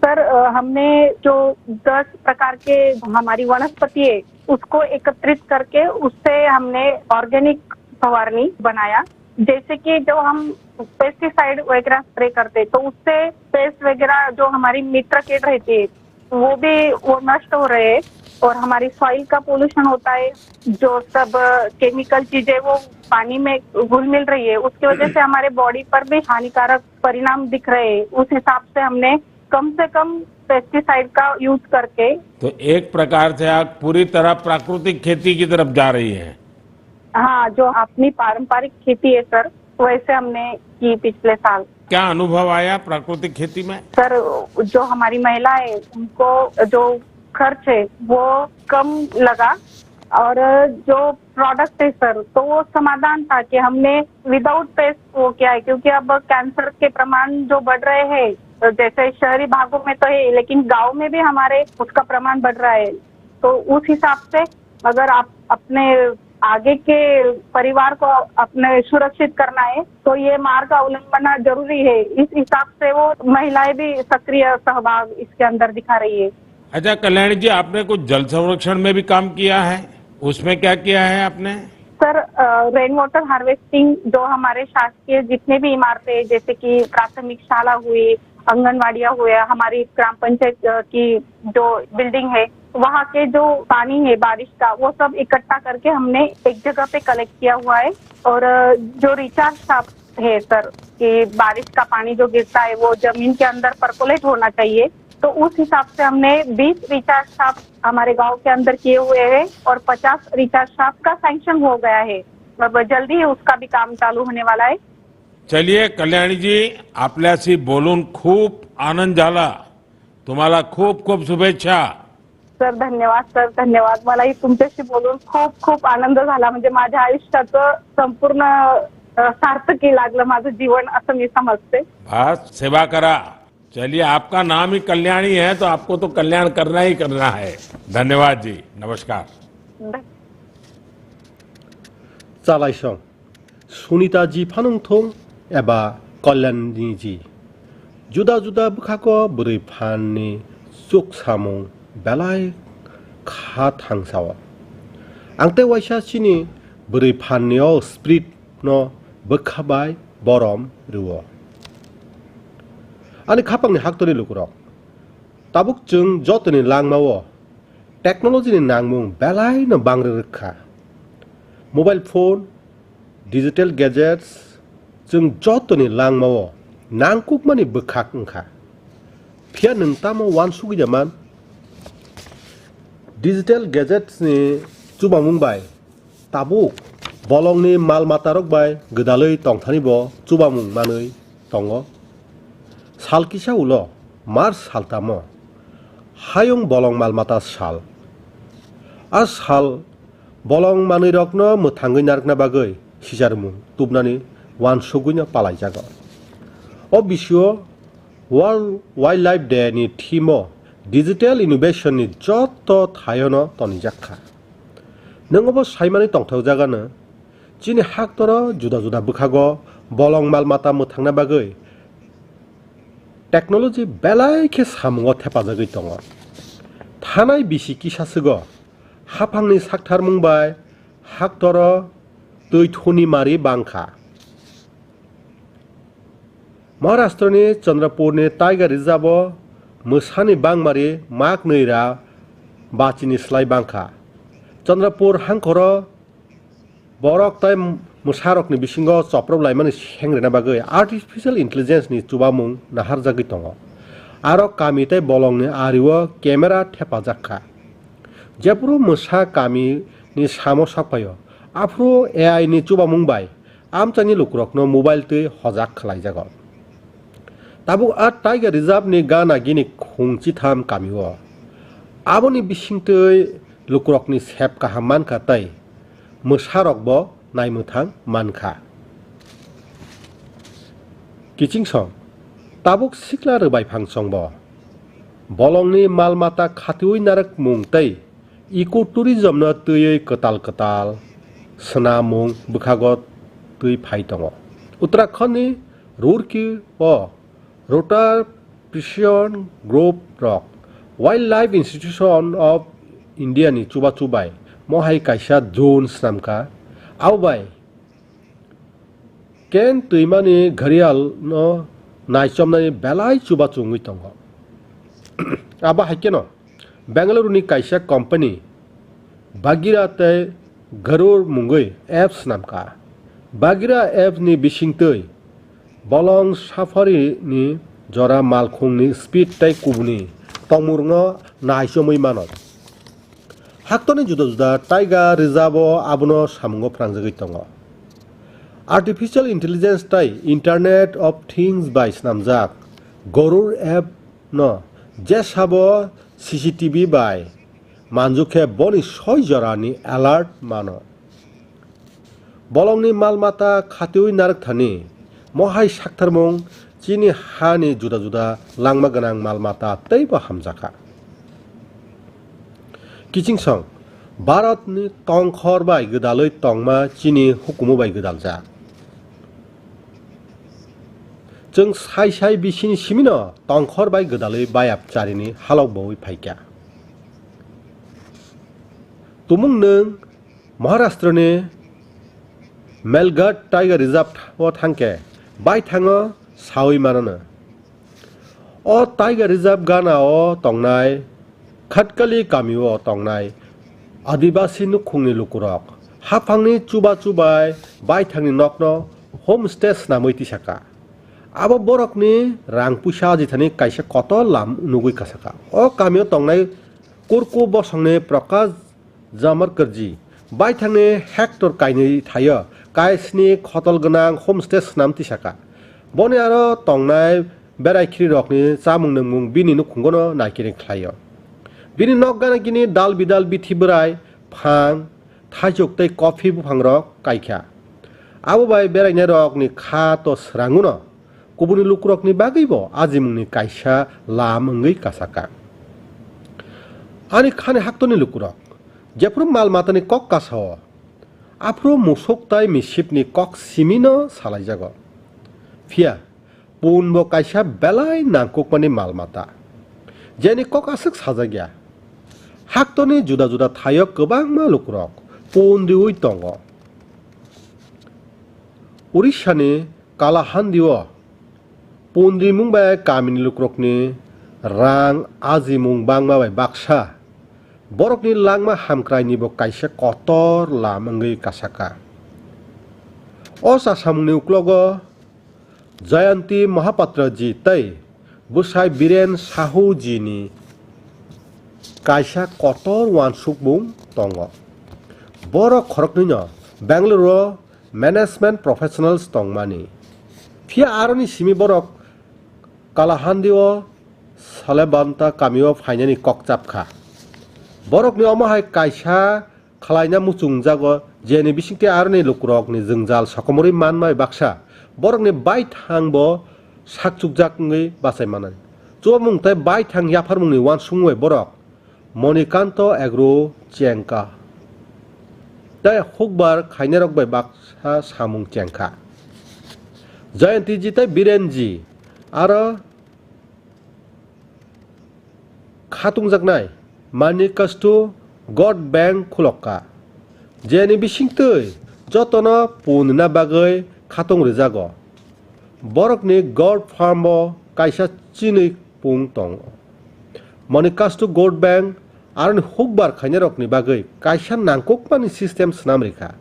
सर, अ, हमने जो दस प्रकार के हमारी वनस्पति है, उसको एकत्रित करके उससे हमने ऑर्गेनिक फवारनी बनाया। जैसे कि जो हम पेस्टिसाइड वगैरह स्प्रे करते, तो उससे पेस्ट वगैरह जो हमारी मित्र कीट रहती है, वो भी, वो नष्ट हो रहे हैं और हमारी सॉइल का पोल्यूशन होता है, जो सब केमिकल चीजें वो पानी में घुल मिल रही है, उसकी वजह से हमारे बॉडी पर भी हानिकारक परिणाम दिख रहे हैं। उस हिसाब से हमने कम से कम पेस्टिसाइड का यूज करके तो एक प्रकार से आप पूरी तरह प्राकृतिक खेती की तरफ जा रही हैं। हाँ, जो अपनी पारंपरिक खेती है सर, वैसे हमने की पिछले साल। क्या अनुभव आया प्राकृतिक खेती में? सर, जो हमारी महिला है, उनको जो खर्च है वो कम लगा और जो प्रोडक्ट है सर, तो वो समाधान था कि हमने विदाउट पेस्ट वो किया है, क्योंकि अब कैंसर के प्रमाण जो बढ़ रहे हैं, जैसे शहरी भागों में तो है, लेकिन गांव में भी हमारे उसका प्रमाण बढ़ रहा है। तो उस हिसाब से अगर आप अपने आगे के परिवार को अपने सुरक्षित करना है, तो ये मार्ग अवलंबना जरूरी है। इस हिसाब से वो महिलाएं भी सक्रिय सहभाग इसके अंदर दिखा रही है। अच्छा कल्याणी जी, आपने कुछ जल संरक्षण में भी काम किया है, उसमें क्या किया है आपने? सर, रेन वाटर हार्वेस्टिंग जो हमारे शासकीय जितने भी इमारतें हैं, जैसे कि प्राथमिक शाला हुई, आंगनवाड़ियाँ हुए, हमारी ग्राम पंचायत अ, की जो बिल्डिंग है, वहाँ के जो पानी है बारिश का, वो सब इकट्ठा करके हमने एक जगह पे कलेक्ट किया हुआ है। और अ, जो रिचार्ज शाफ्ट है सर, कि बारिश का पानी जो गिरता है वो जमीन के अंदर परकोलेट होना चाहिए, तो उस हिसाब से हमने बीस रिचार्ज शाफ्ट हमारे गांव के अंदर किए हुए हैं और पचास रिचार्ज शाफ्ट का सैंक्शन हो गया है। अब जल्दी ही उसका भी काम चालू होने वाला है। चलिए कल्याणी जी, आपल्याशी बोलून खूप आनंद झाला. तुम्हाला खूप खूप शुभेच्छा. सर, धन्यवाद सर, धन्यवाद. मलाही तुमच्याशी बोलून खूप खूप आनंद झाला. म्हणजे माझ्या आयुष्याचं संपूर्ण अ, सार्थकी लागलं माझं जीवन, असं मी समजते. बस सेवा करा. चलिए, आपका नाम ही कल्याणी है, तो आपको तो कल्याण करना ही करना है. धन्यवाद जी. नमस्कार. Chalaisong, Sunita ji phano wngthung eba Kalyani ji, juda juda bwkhago bwrwi phanni chuksamung belai kha thangsao. Ang tei waisa chini bwrwi phan ni o spirit no bwkha bai borom rwo. Ani khapang ni haktorni lukurok, tabuk chwng jotoni langma o technology ni nangmung belai no bangri rwkha. Mobile phone, digital gadgets, chwng jotoni langma o nangkukmani bwkhak wngkha. Phiya nwng tamo uansugwi ya man? Digital gadgets ni chubamung bai tabuk bolongni mal matarok bai gwdalwi tongthani bo chubamung manwi tongo. Sal kisa ulo March sal tamo, hayung bolong mal mata sal. A sal bolong manwirokno mwthangwi narwkna bagwi sijarmung tubnani uansugwino palaijago. O bisio World Wildlife Day ni theme o digital innovation ni joto thaiono tonijak kha. Nwng obo saimani tongthokjagano, chini haktoro juda juda bwkhago bolong mal mata mwthangna bagwi technology belai khe samungo thepajagwi tongo. Thanai bisi kisa swgo haphangni saktharmung bai haktoro twi thuni mari bangkha. Maharashtrani Chandrapurni Tiger Reserve o mwsani bangmari mak nwi ra bachini slai bangkha. Chandrapur hangkhoro borok tei mwsarokni bisingo choprop laimani seng rwna bagwi artificial intelligence ni chubamung naharjagwi tongo. Aro kami tei bolongni ario camera thepajak kha. Jephuru mwsa kami ni samo sakphaio, aphuru A I ni chubamung bai amchaini lukurokno mobile twi hojak khlaijago. Tabuk a Tiger Reserve ni gana gini khung chitham kamio. Aboni bisingtwi lukurokni sep kaham mankha tei mwsarokbo naimwthang mankha. Kichingsong, tabuk sikla rwbai phang chongbo. Bolongni mal mata khatiui narwkmung tei eco tourism no twiwi kwtal kwtal swnamung bwkhago twi phai tongo. Uttarakhand ni Roorkee o Roter Precision Group rok Wildlife Institution of India ni chubachu bai mohai kaisa drone swnamkha. Abo bai Ken twimani gharial no naichomnani belai chubachu wngwi tongo. Abo hai kheno Bengaluru ni kaisa company Bagheera tei Garuda mungwi app swnamkha. Bagheera app ni bisingtwi bolong safari ni jora malkhung ni speed tei kubuni tongmung no naichomwi mano. Haktorni juda juda Tiger Reserve o abono samungo phwrangjagwi tongo. Artificial Intelligence tei Internet of Things bai swnamjak Garuda app no jesabo C C T V bai manjukhe boni soi jorani alert mano. Bolongni mal mata khatiui narwkthani mohai saktharmung chini hani juda juda langma gwnang mal mata teibo hamjakha. Kichingsong, Bharatni tongkhor bai gwdalwi tongma chini hukumu bai gwdaljak. Chwng sai sai bisini simino tongkhor bai gwdalwi bayap charini halok bowi phaikha. Tumung nwng Maharashtra ni Melghat Tiger Reserve o thangkhe baithango sawi manono. O Tiger Reserve gana o tongnai Khatkali kami o tongnai Adibasi nukhungni lukurok haphangni chuba chubai baithangni nokno homestay swnamwi tisaka. Abo borokni rang puisa ajithani kaisa kotor lam nugwi kasaka. O kamio tongnai Kurku bosongni Prakash Jamarkarji baithangni hectare kainwi thaio kaisni khotol gwnang homestay swnam tisaka. Boni aro tongnai berai khirirokni chamung nungmung bini nukhungono naikiring khlaio. Bini nok gana gini dal bidal bithi bwrai, phang, thaichuk tei coffee buphangrok kaikha. Abo bai berainairokni kha to swranguno kubuni lukurokni bagwibo ajimungni kaisa lam wngwi kasaka. Ani khani haktorni lukurok jephuru mal matani kok kasao, aphuru musuk tai misipni kok simino salaijago. Phiya punbo kaisa belai nangkukmani mal mata, jeni kok aswk sajak ya. Haktorni juda juda thaio kwbangma lukurok pon riwi tongo. Orissa ni Kalahandi o pon rimung bai kamini lukurokni rang ajimung bangma bai baksa borokni langma hamkrai ni bo kaisa kotor lam wngwi kasaka. O chasamung ni uklogo Jayanti Mahapatra ji tei bwsai Biren Sahu ji ni kaisa kotor uansukmung tongo. Borok khoroknwi no Bangalore o management professionals tongmani. Phiya aroni simi borok Kalahandi o Salebanta kamio phainani kok chapkha. Borokni omo hai kaisa khlaina muchungjago, jeni bisingtwi aroni lukurokni jwngjal sokomorwi manmai baksa borokni baithang bo sakchukjak wngwi bachai manai. Chubamung tei baithang yapharmungni uansukmung bai borok Monikanto Agro chengkha tei hukbar khainarok bai baksa samung chengkha. Jayanti ji tei Biren ji aro khatungjaknai Manikastu Goat Bank khulokka, jeni bisingtwi jotono pon rwna bagwi khatung rwjago. Borokni goat farm o kaisa chinwi pung tongo. Manikastu Goat Bank aroni hukbar khainarokni bagwi kaisa nangkukmani system swnam rikha,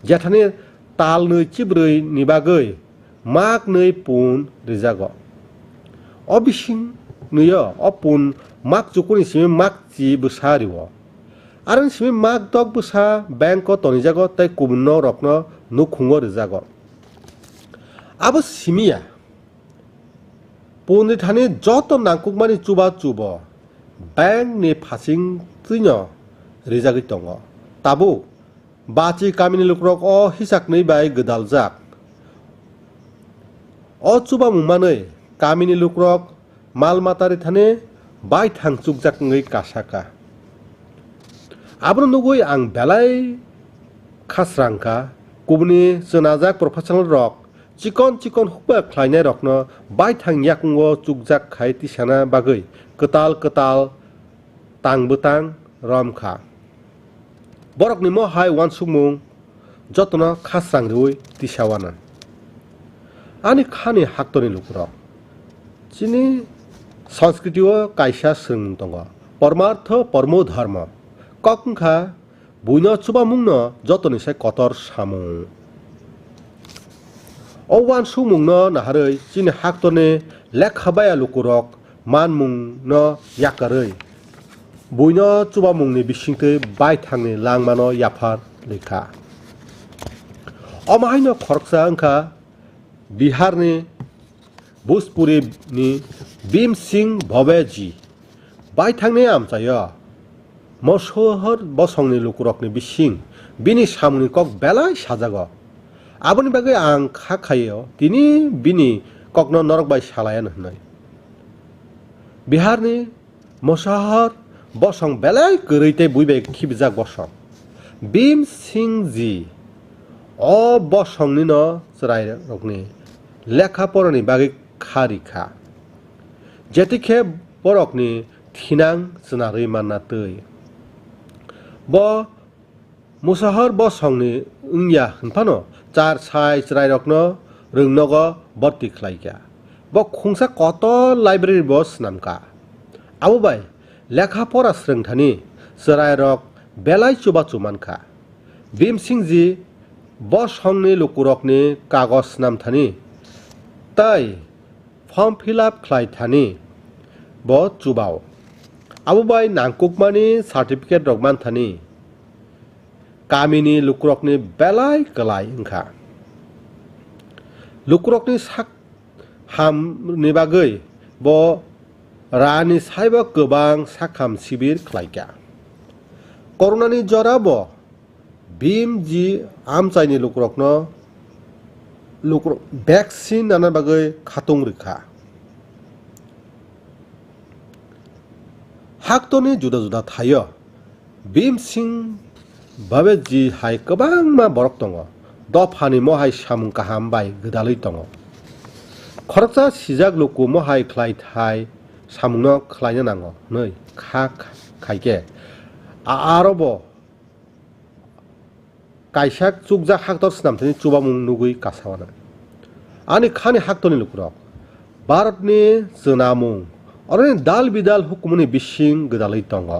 jethani talnwi chibrwi ni bagwi maknwi pun rijago. O bising nwi o, o pun mak chukuni simi mak chi bwsa rio. Aroni simi mak dok bwsa bank o tonijago tei kubun nok rokno nukhungo rijago. Abo simi ya, pun rithani joto nangkukmani chuba chubo bank ni phasing twino rijagwi tongo. Tabuk Bachi kamini lukurok o hisaknwi bai gwdaljak. O chubamung manwi kamini lukurok mal mata rithani baithang chukjak wngwi kasaka. Abono nugwi ang belai khasrangkha, kubuni chwnajak professional rok chikon chikon hukbar khlainai rokno baithang yakungo chukjak khai tisana bagwi kwtal kwtal tang bwtang rom kha. Borokni mo hai uansukmung jotono khasrang riui tisa wana. Ani khani haktorni lukurok. Chini Sanskriti o kaisa swrwngmung tongo, Parmartho Parmo Dharma. Kok wngkha buino chubamungno jotoni sai kotor samung. O uansukmungno naharwi chini haktorni lekha baya lukurok manmungno yakarwi buino chubamungni bisingtwi baithangni langmano yaphar rikha. Omo haino khoroksa wngkha Biharni Bhojpuri ni Bhim Singh Bhaveji baithangni amchaio Mosohor bosongni lukurokni bising bini samungni kok belai sajago. Aboni bagwi ang kha khaio tini bini kokno norok bai salaiano hwnwi. Biharni Mosohor bosong belai kwrwi tei bui bai khibijak bosong. Bhim Singh ji o bosongni no chwrairokni lekha porani bagwi kha rikha. Jetikhe borokni thinang chwnarwi manna twi. Bo Musahar bosongni wngya hwnphano char sai chwrairokno rwngnogo borti khlaikha. Bo khungsa kotor library bo swnamkha. Abo bai lekha pora swrwngthani chwrairok belai chubachu mankha. Bhim Singh ji bosongni lukurokni kagoj swnamthani tei form fill up khlai thani bo chubao. Abo bai nangkukmani certificate rok manthani kamini lukurokni belai kwlai wngkha. Lukurokni sak hamni bagwi bo rani saibo kwbang sakham sibir khlaikha. Coronani jora bo Bhim ji amchaini lukurokno lukurok vaccine nana bagwi khatung rikha. Haktorni juda juda thaio Bhim Singh Bhaveji hai kwbangma borok tongo. Dophani mohai samung kaham bai gwdalwi tongo. Khoroksa sijak luku mohai khlai thai samungno khlaina nango hwnwi kha khaikhe a-, aro bo kaisa chukjak haktor swnamthani chubamung nugwi kasa wana. Ani khani haktorni lukurok Bharatni chwnamung, oroni dal bidal hukumuni bising gwdalwi tongo.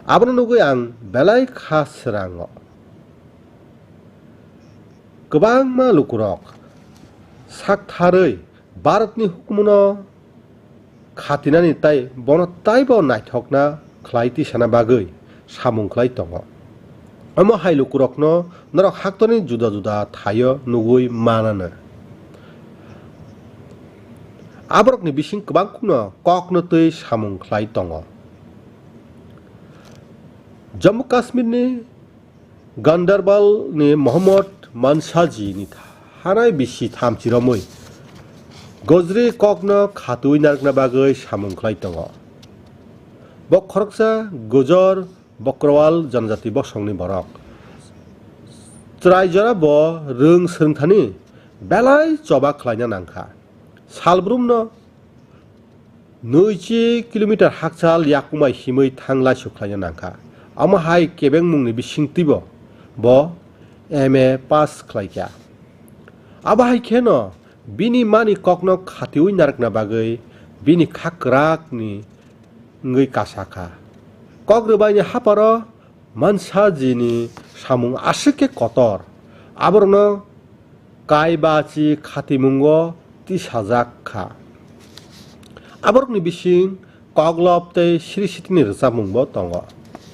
Abono nugwi ang belai kha srango. Kwbangma lukurok saktharwi Bharatni hukumuno khatinani tei bono taibo naithokna khlai tisana bagwi samung khlai tongo. Omo hai lukurokno norok haktorni juda juda thaio nugwi manano. Aborokni bising kwbangkukno kokno twi samung khlai tongo. Jammu Kashmirni Gandarbalni Mohammad Mansajini hanai bisi thamchi romwi gojri kokno khatwi narwkna bagwi samung khlai tongo. Bo khoroksa Gujor Bakrowal janajati bosongni borok. Chwrai jora bo rwng swrwngthani belai choba khlaina nangkha. Salbrumno nwichi kilometer hakchal yakungbai himwi thang laisu khlaina nangkha. Omo hai kebengmungni bisingtwibo bo M A pass khlaikha. Abo hai kheno bini mani kokno khatiwi narwkna bagwi bini kha kwrakni wngwi kasa kha. Kok rwbaini haparo Mansajini samung aswk khe kotor, aborokno kaibachi khatimungo tisajak kha. Aborokni bising koklop tei sri sitini rwchapmungbo tongo.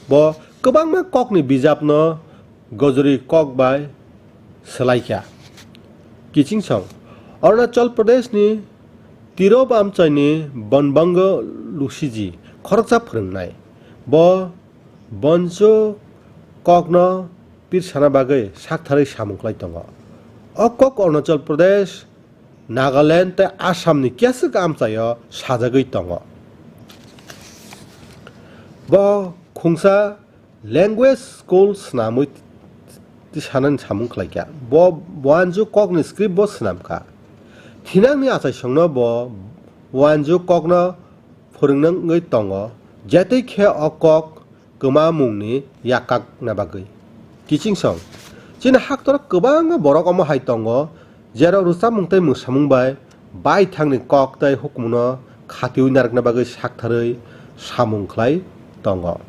Bo kwbangma kokni bijapno gojri kok bai swlaikha. Kichingsong, Arunachal Pradeshni Tirop amchaini Bonbango Lusiji khoroksa phwrwngnai. Bo Bonjo kokno pirsana bagwi saktharwi samung khlai tongo. O kok Arunachal Pradesh, Nagaland tei Assamni keswk amchaio sajagwi tongo. Bo khungsa language school swnamwi tisanani samung khlaikha. Bo Wanju kokni script bo swnamkha. Thinangni achaisongno bo Wanju kokno phwrwngna wngwi tongo, jetwi khe o kok kwmamungni yakkakna bagwi. Kichingsong, chini haktorok kwbangma borok omo hai tongo, jerok rwchapmung tei mwsamung bai baithangni kok tei hukumono khatiwi narwkna bagwi saktharwi samung khlai tongo.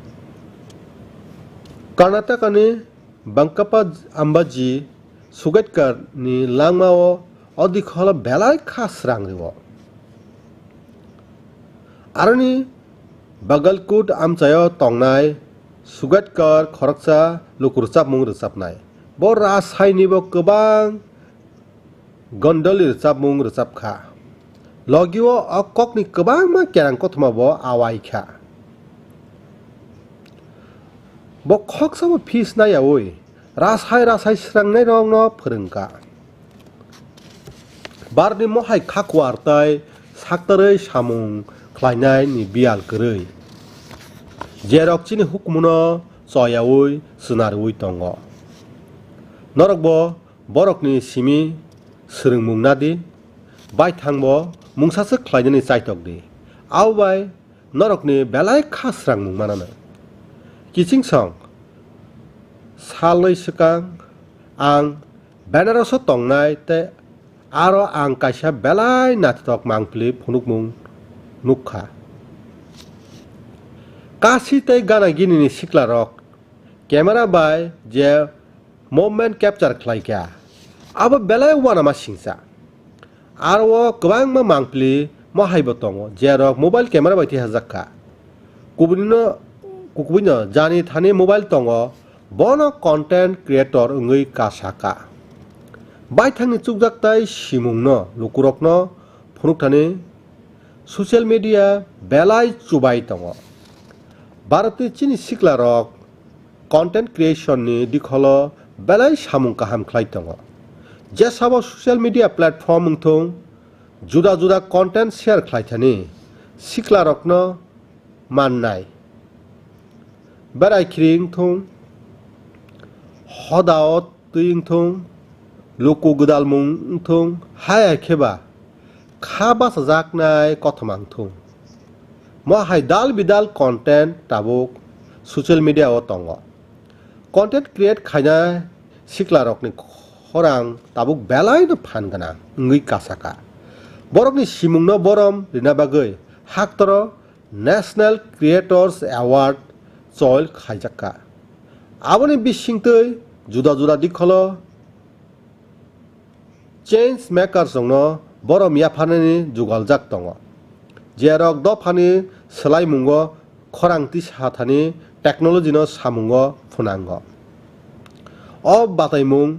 Karnatakani Bangkapa Ambaji Sugatkar ni langmao o dikholo belai kha srang rwo. Aroni Bagalkot amchaio tongnai Sugatkar khoroksa luku rwchapmung rwchapnai. Bo Rasai ni bo kwbang Gondoli rwchapmung rwchapkha. Logio o kokni kwbangma kerang kothoma bo awai kha. Bo khoksa bo fees nayaui rasai rasai srangnai rokno phwrwngkha. Barni mohai khakuar tai saktarwi samung khlainai ni biyal kwrwi. Jerok chini hukumuno choyaui swnarwi tongo. Norok bo borokni simi swrwngmung nadi, baithangbo mungsaswk khlainani chaitok di. Abo bai norokni belai kha srangmung manano. Kichingsong salnwi swkang ang Benaroso tongnai tei aro ang kaisa belai naithotok mangpili phunukmung nukha. Kasi tei gana ginini siklarok camera bai je movement capture khlaikha, abo belai uanama singcha. Aro o kwbangma mangpili mohaibo tongo, jerok mobile camera bai thihajak kha. Kubunino, kubuino jani thani mobile tongo, bono content creator wngwi kasa kha. Baithangni chukjak tai simungno lukurokno phunukthani social media belai chubai tongo. Bharotni chini siklarok content creation ni dikholo belai samung kaham khlai tongo. Jesabo social media platform wngthung, juda juda content share khlai thani siklarokno mannai. Berai khiri wngthung, hodao twi wngthung, luku gwdalmung wngthung, haya khe ba kha bachajaknai kothoma wngthung. Mo hai dal bidal content tabuk social media o tongo. Content create khainai siklarokni khorang tabuk belaino phan gwnang wngwi kasaka. Borokni simungno borom rina bagwi haktoro National Creators Award choil khaijakka. Aboni bisingtwi juda juda dikholo change makers rokno borom yapharnani jugaljak tongo, jerok dophani swlaimungo khorang tisa thani technology no samungo phwnango. O bataimung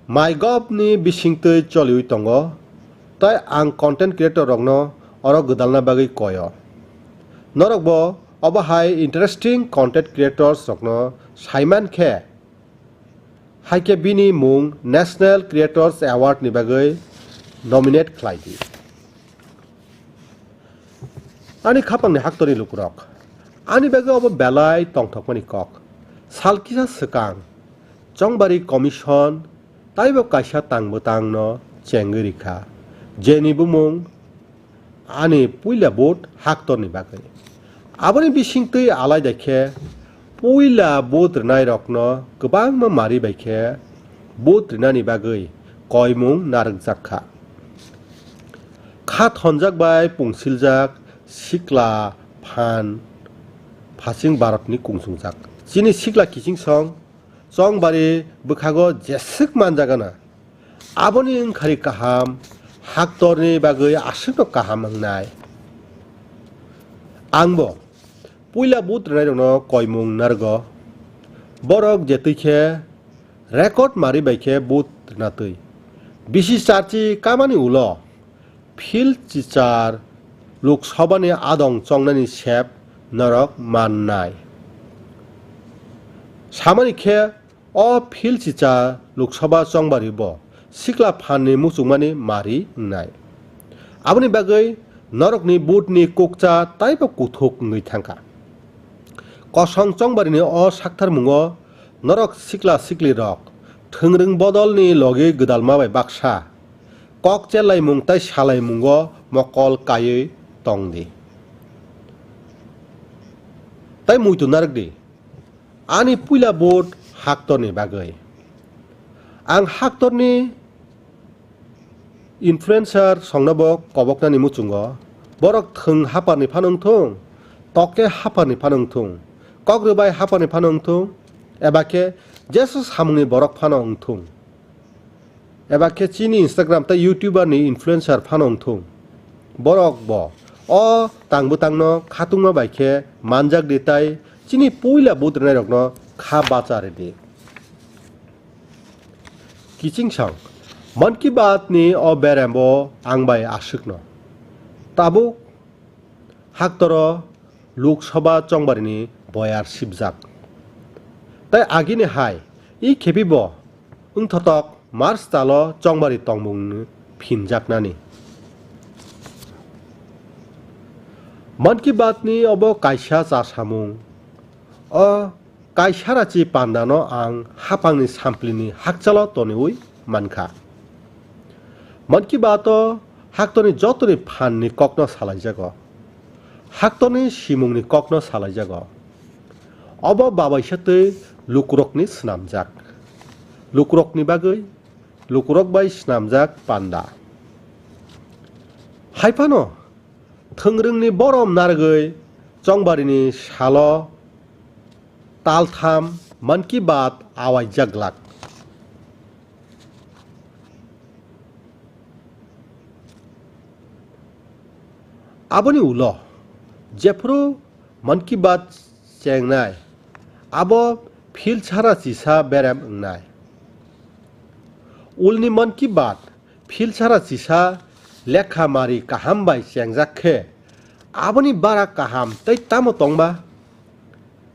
MyGov ni bisingtwi choliwi tongo, tei ang content creator rokno oro gwdalna bagwi koyo. Norokbo obo hai interesting content creators rokno saiman khe, hai khe bini mung National Creators Award ni bagwi nominate khlai di. Ani khapangni haktorni lukurok, ani bagwi obo belai tongthokmani kok. Sal kisa swkang Chongbari Commission taibo kaisa tang bwtangno chengwi rikha, jeni bumung ani puila vote haktorni bagwi. Aboni bisingtwi alaida khe puila vote rwnairokno kwbangma mari bai khe vote rwnani bagwi koimung narwkjak kha. Kha thonjak bai pungsiljak sikla phan phasing Bharatni kungswngjak. Chini sikla kichingsong Chongbari bwkhago jeswk manjagana. Aboni wngkhari kaham, haktorni bagwi aswkno kaham wngnai. Angbo puila vote rwnairokno koimung narwgo. Borok je twi khe record mari bai khe vote rwna twi. Bisi charchi kamani ulo field chichar Lok Sabha ni adong chongnani sep norok mannai. Samani khe o field chichar Lok Sabha Chongbari bo sikla phan ni muchungmani mari wngnai. Aboni bagwi norokni vote ni kukcha taibo kuthuk wngwi thangkha. Kosong Chongbarini o saktharmungo norok sikla siklirok thwngrwng bodolni logi gwdalma bai baksa kok chelai mung tei salai mungo mokol kaiwi tong di. Tei muitu narwk di, ani puila vote haktorni bagwi. Ang haktorni influencer songnobo koboknani muchungo, borok thwng haparni phano wngthung, toke haparni phano wngthung, kok rwbai haparni phano wngthung, eba khe jesa samungni borok phano wngthung. Eba khe chini Instagram tei YouTuber ni influencer phano wngthung. Borok bo o tang bwtangno khatungma bai khe manjak di tei chini puila vote rwnairokno kha bacha rwdi. Kiching sang, Mann Ki Baat ni o berem bo ang bai aswkno. Tabuk haktoro Lok Sabha Chongbarini boyar sibjak. Tei agini hai, i khepi bo wngthotok March talo Chongbari tongmungni phinjaknani. Mann Ki Baat ni obo kaisa cha samung. O kaisa rachi pandano ang hapangni samplini hakchalo toniwi mankha. Mann Ki Baat o haktorni jotoni phanni kokno salaijago. Haktorni simungni kokno salaijago. Obo babaisa twi lukurokni snamjak. Lukurokni bagwi lukurok bai snamjak panda. Haiphano thwngrwngni borom narwgwi Chongbarini salo taltham Mann Ki Baat awaijak glak. Aboni ulo jephru Mann Ki Baat chengnai, abo phil sara chisa berem wngnai. Ulni Mann Ki Baat phil sara chisa lekha mari kaham bai chengjak khe, aboni bara kaham tei tamo tongba?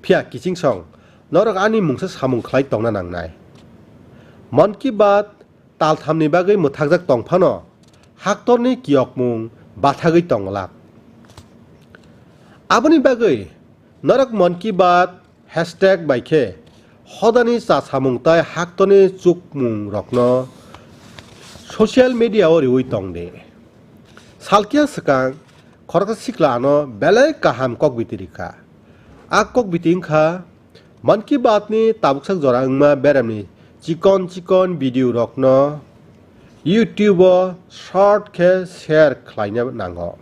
Phiya kiching song, norok ani mungsa samung khlai tongna nangnai. Mann Ki Baat talthamni bagwi mwthakjak tong phano, haktorni kiyokmung bathagwi tong glak. Aboni bagwi norok Mann Ki Baat hashtag bai khe hodani cha samung tei haktorni chukmungrokno social media o riwi tong di. Salkya swkang khoroksa sikla ano belai kaham kokbiti rikha. A kokbiti wngkha Mann Ki Baat ni tabuksak jora wngma beremni chikon chikon video rokno YouTube o short khe share khlaina nango.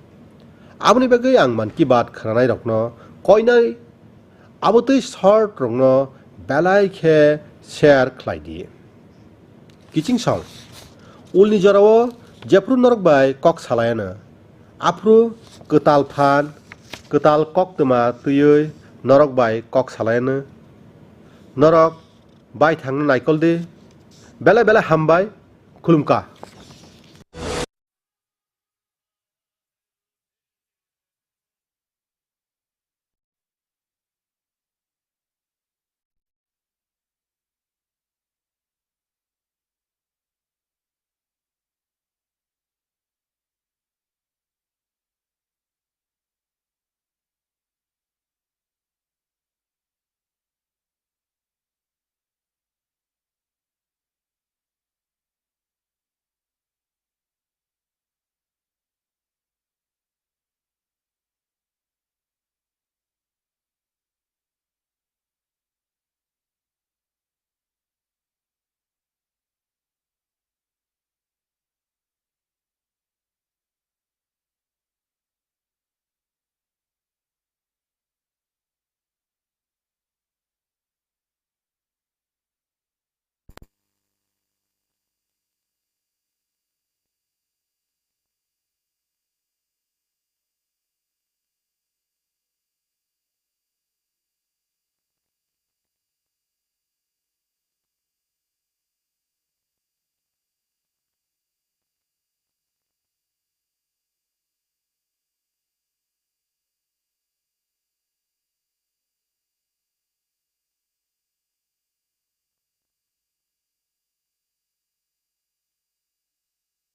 Aboni bagwi ang Mann Ki Baat khwnanai rokno koinai abotwi short rokno belai khe share khlai di. Kiching song. Ulni jorao jephru norok bai kok salai ano, aphru kwtal phan, kwtal koktwma twiwi norok bai kok salai ano. Norok bai thangno naikol di. Belai belai hambai, khulumkha.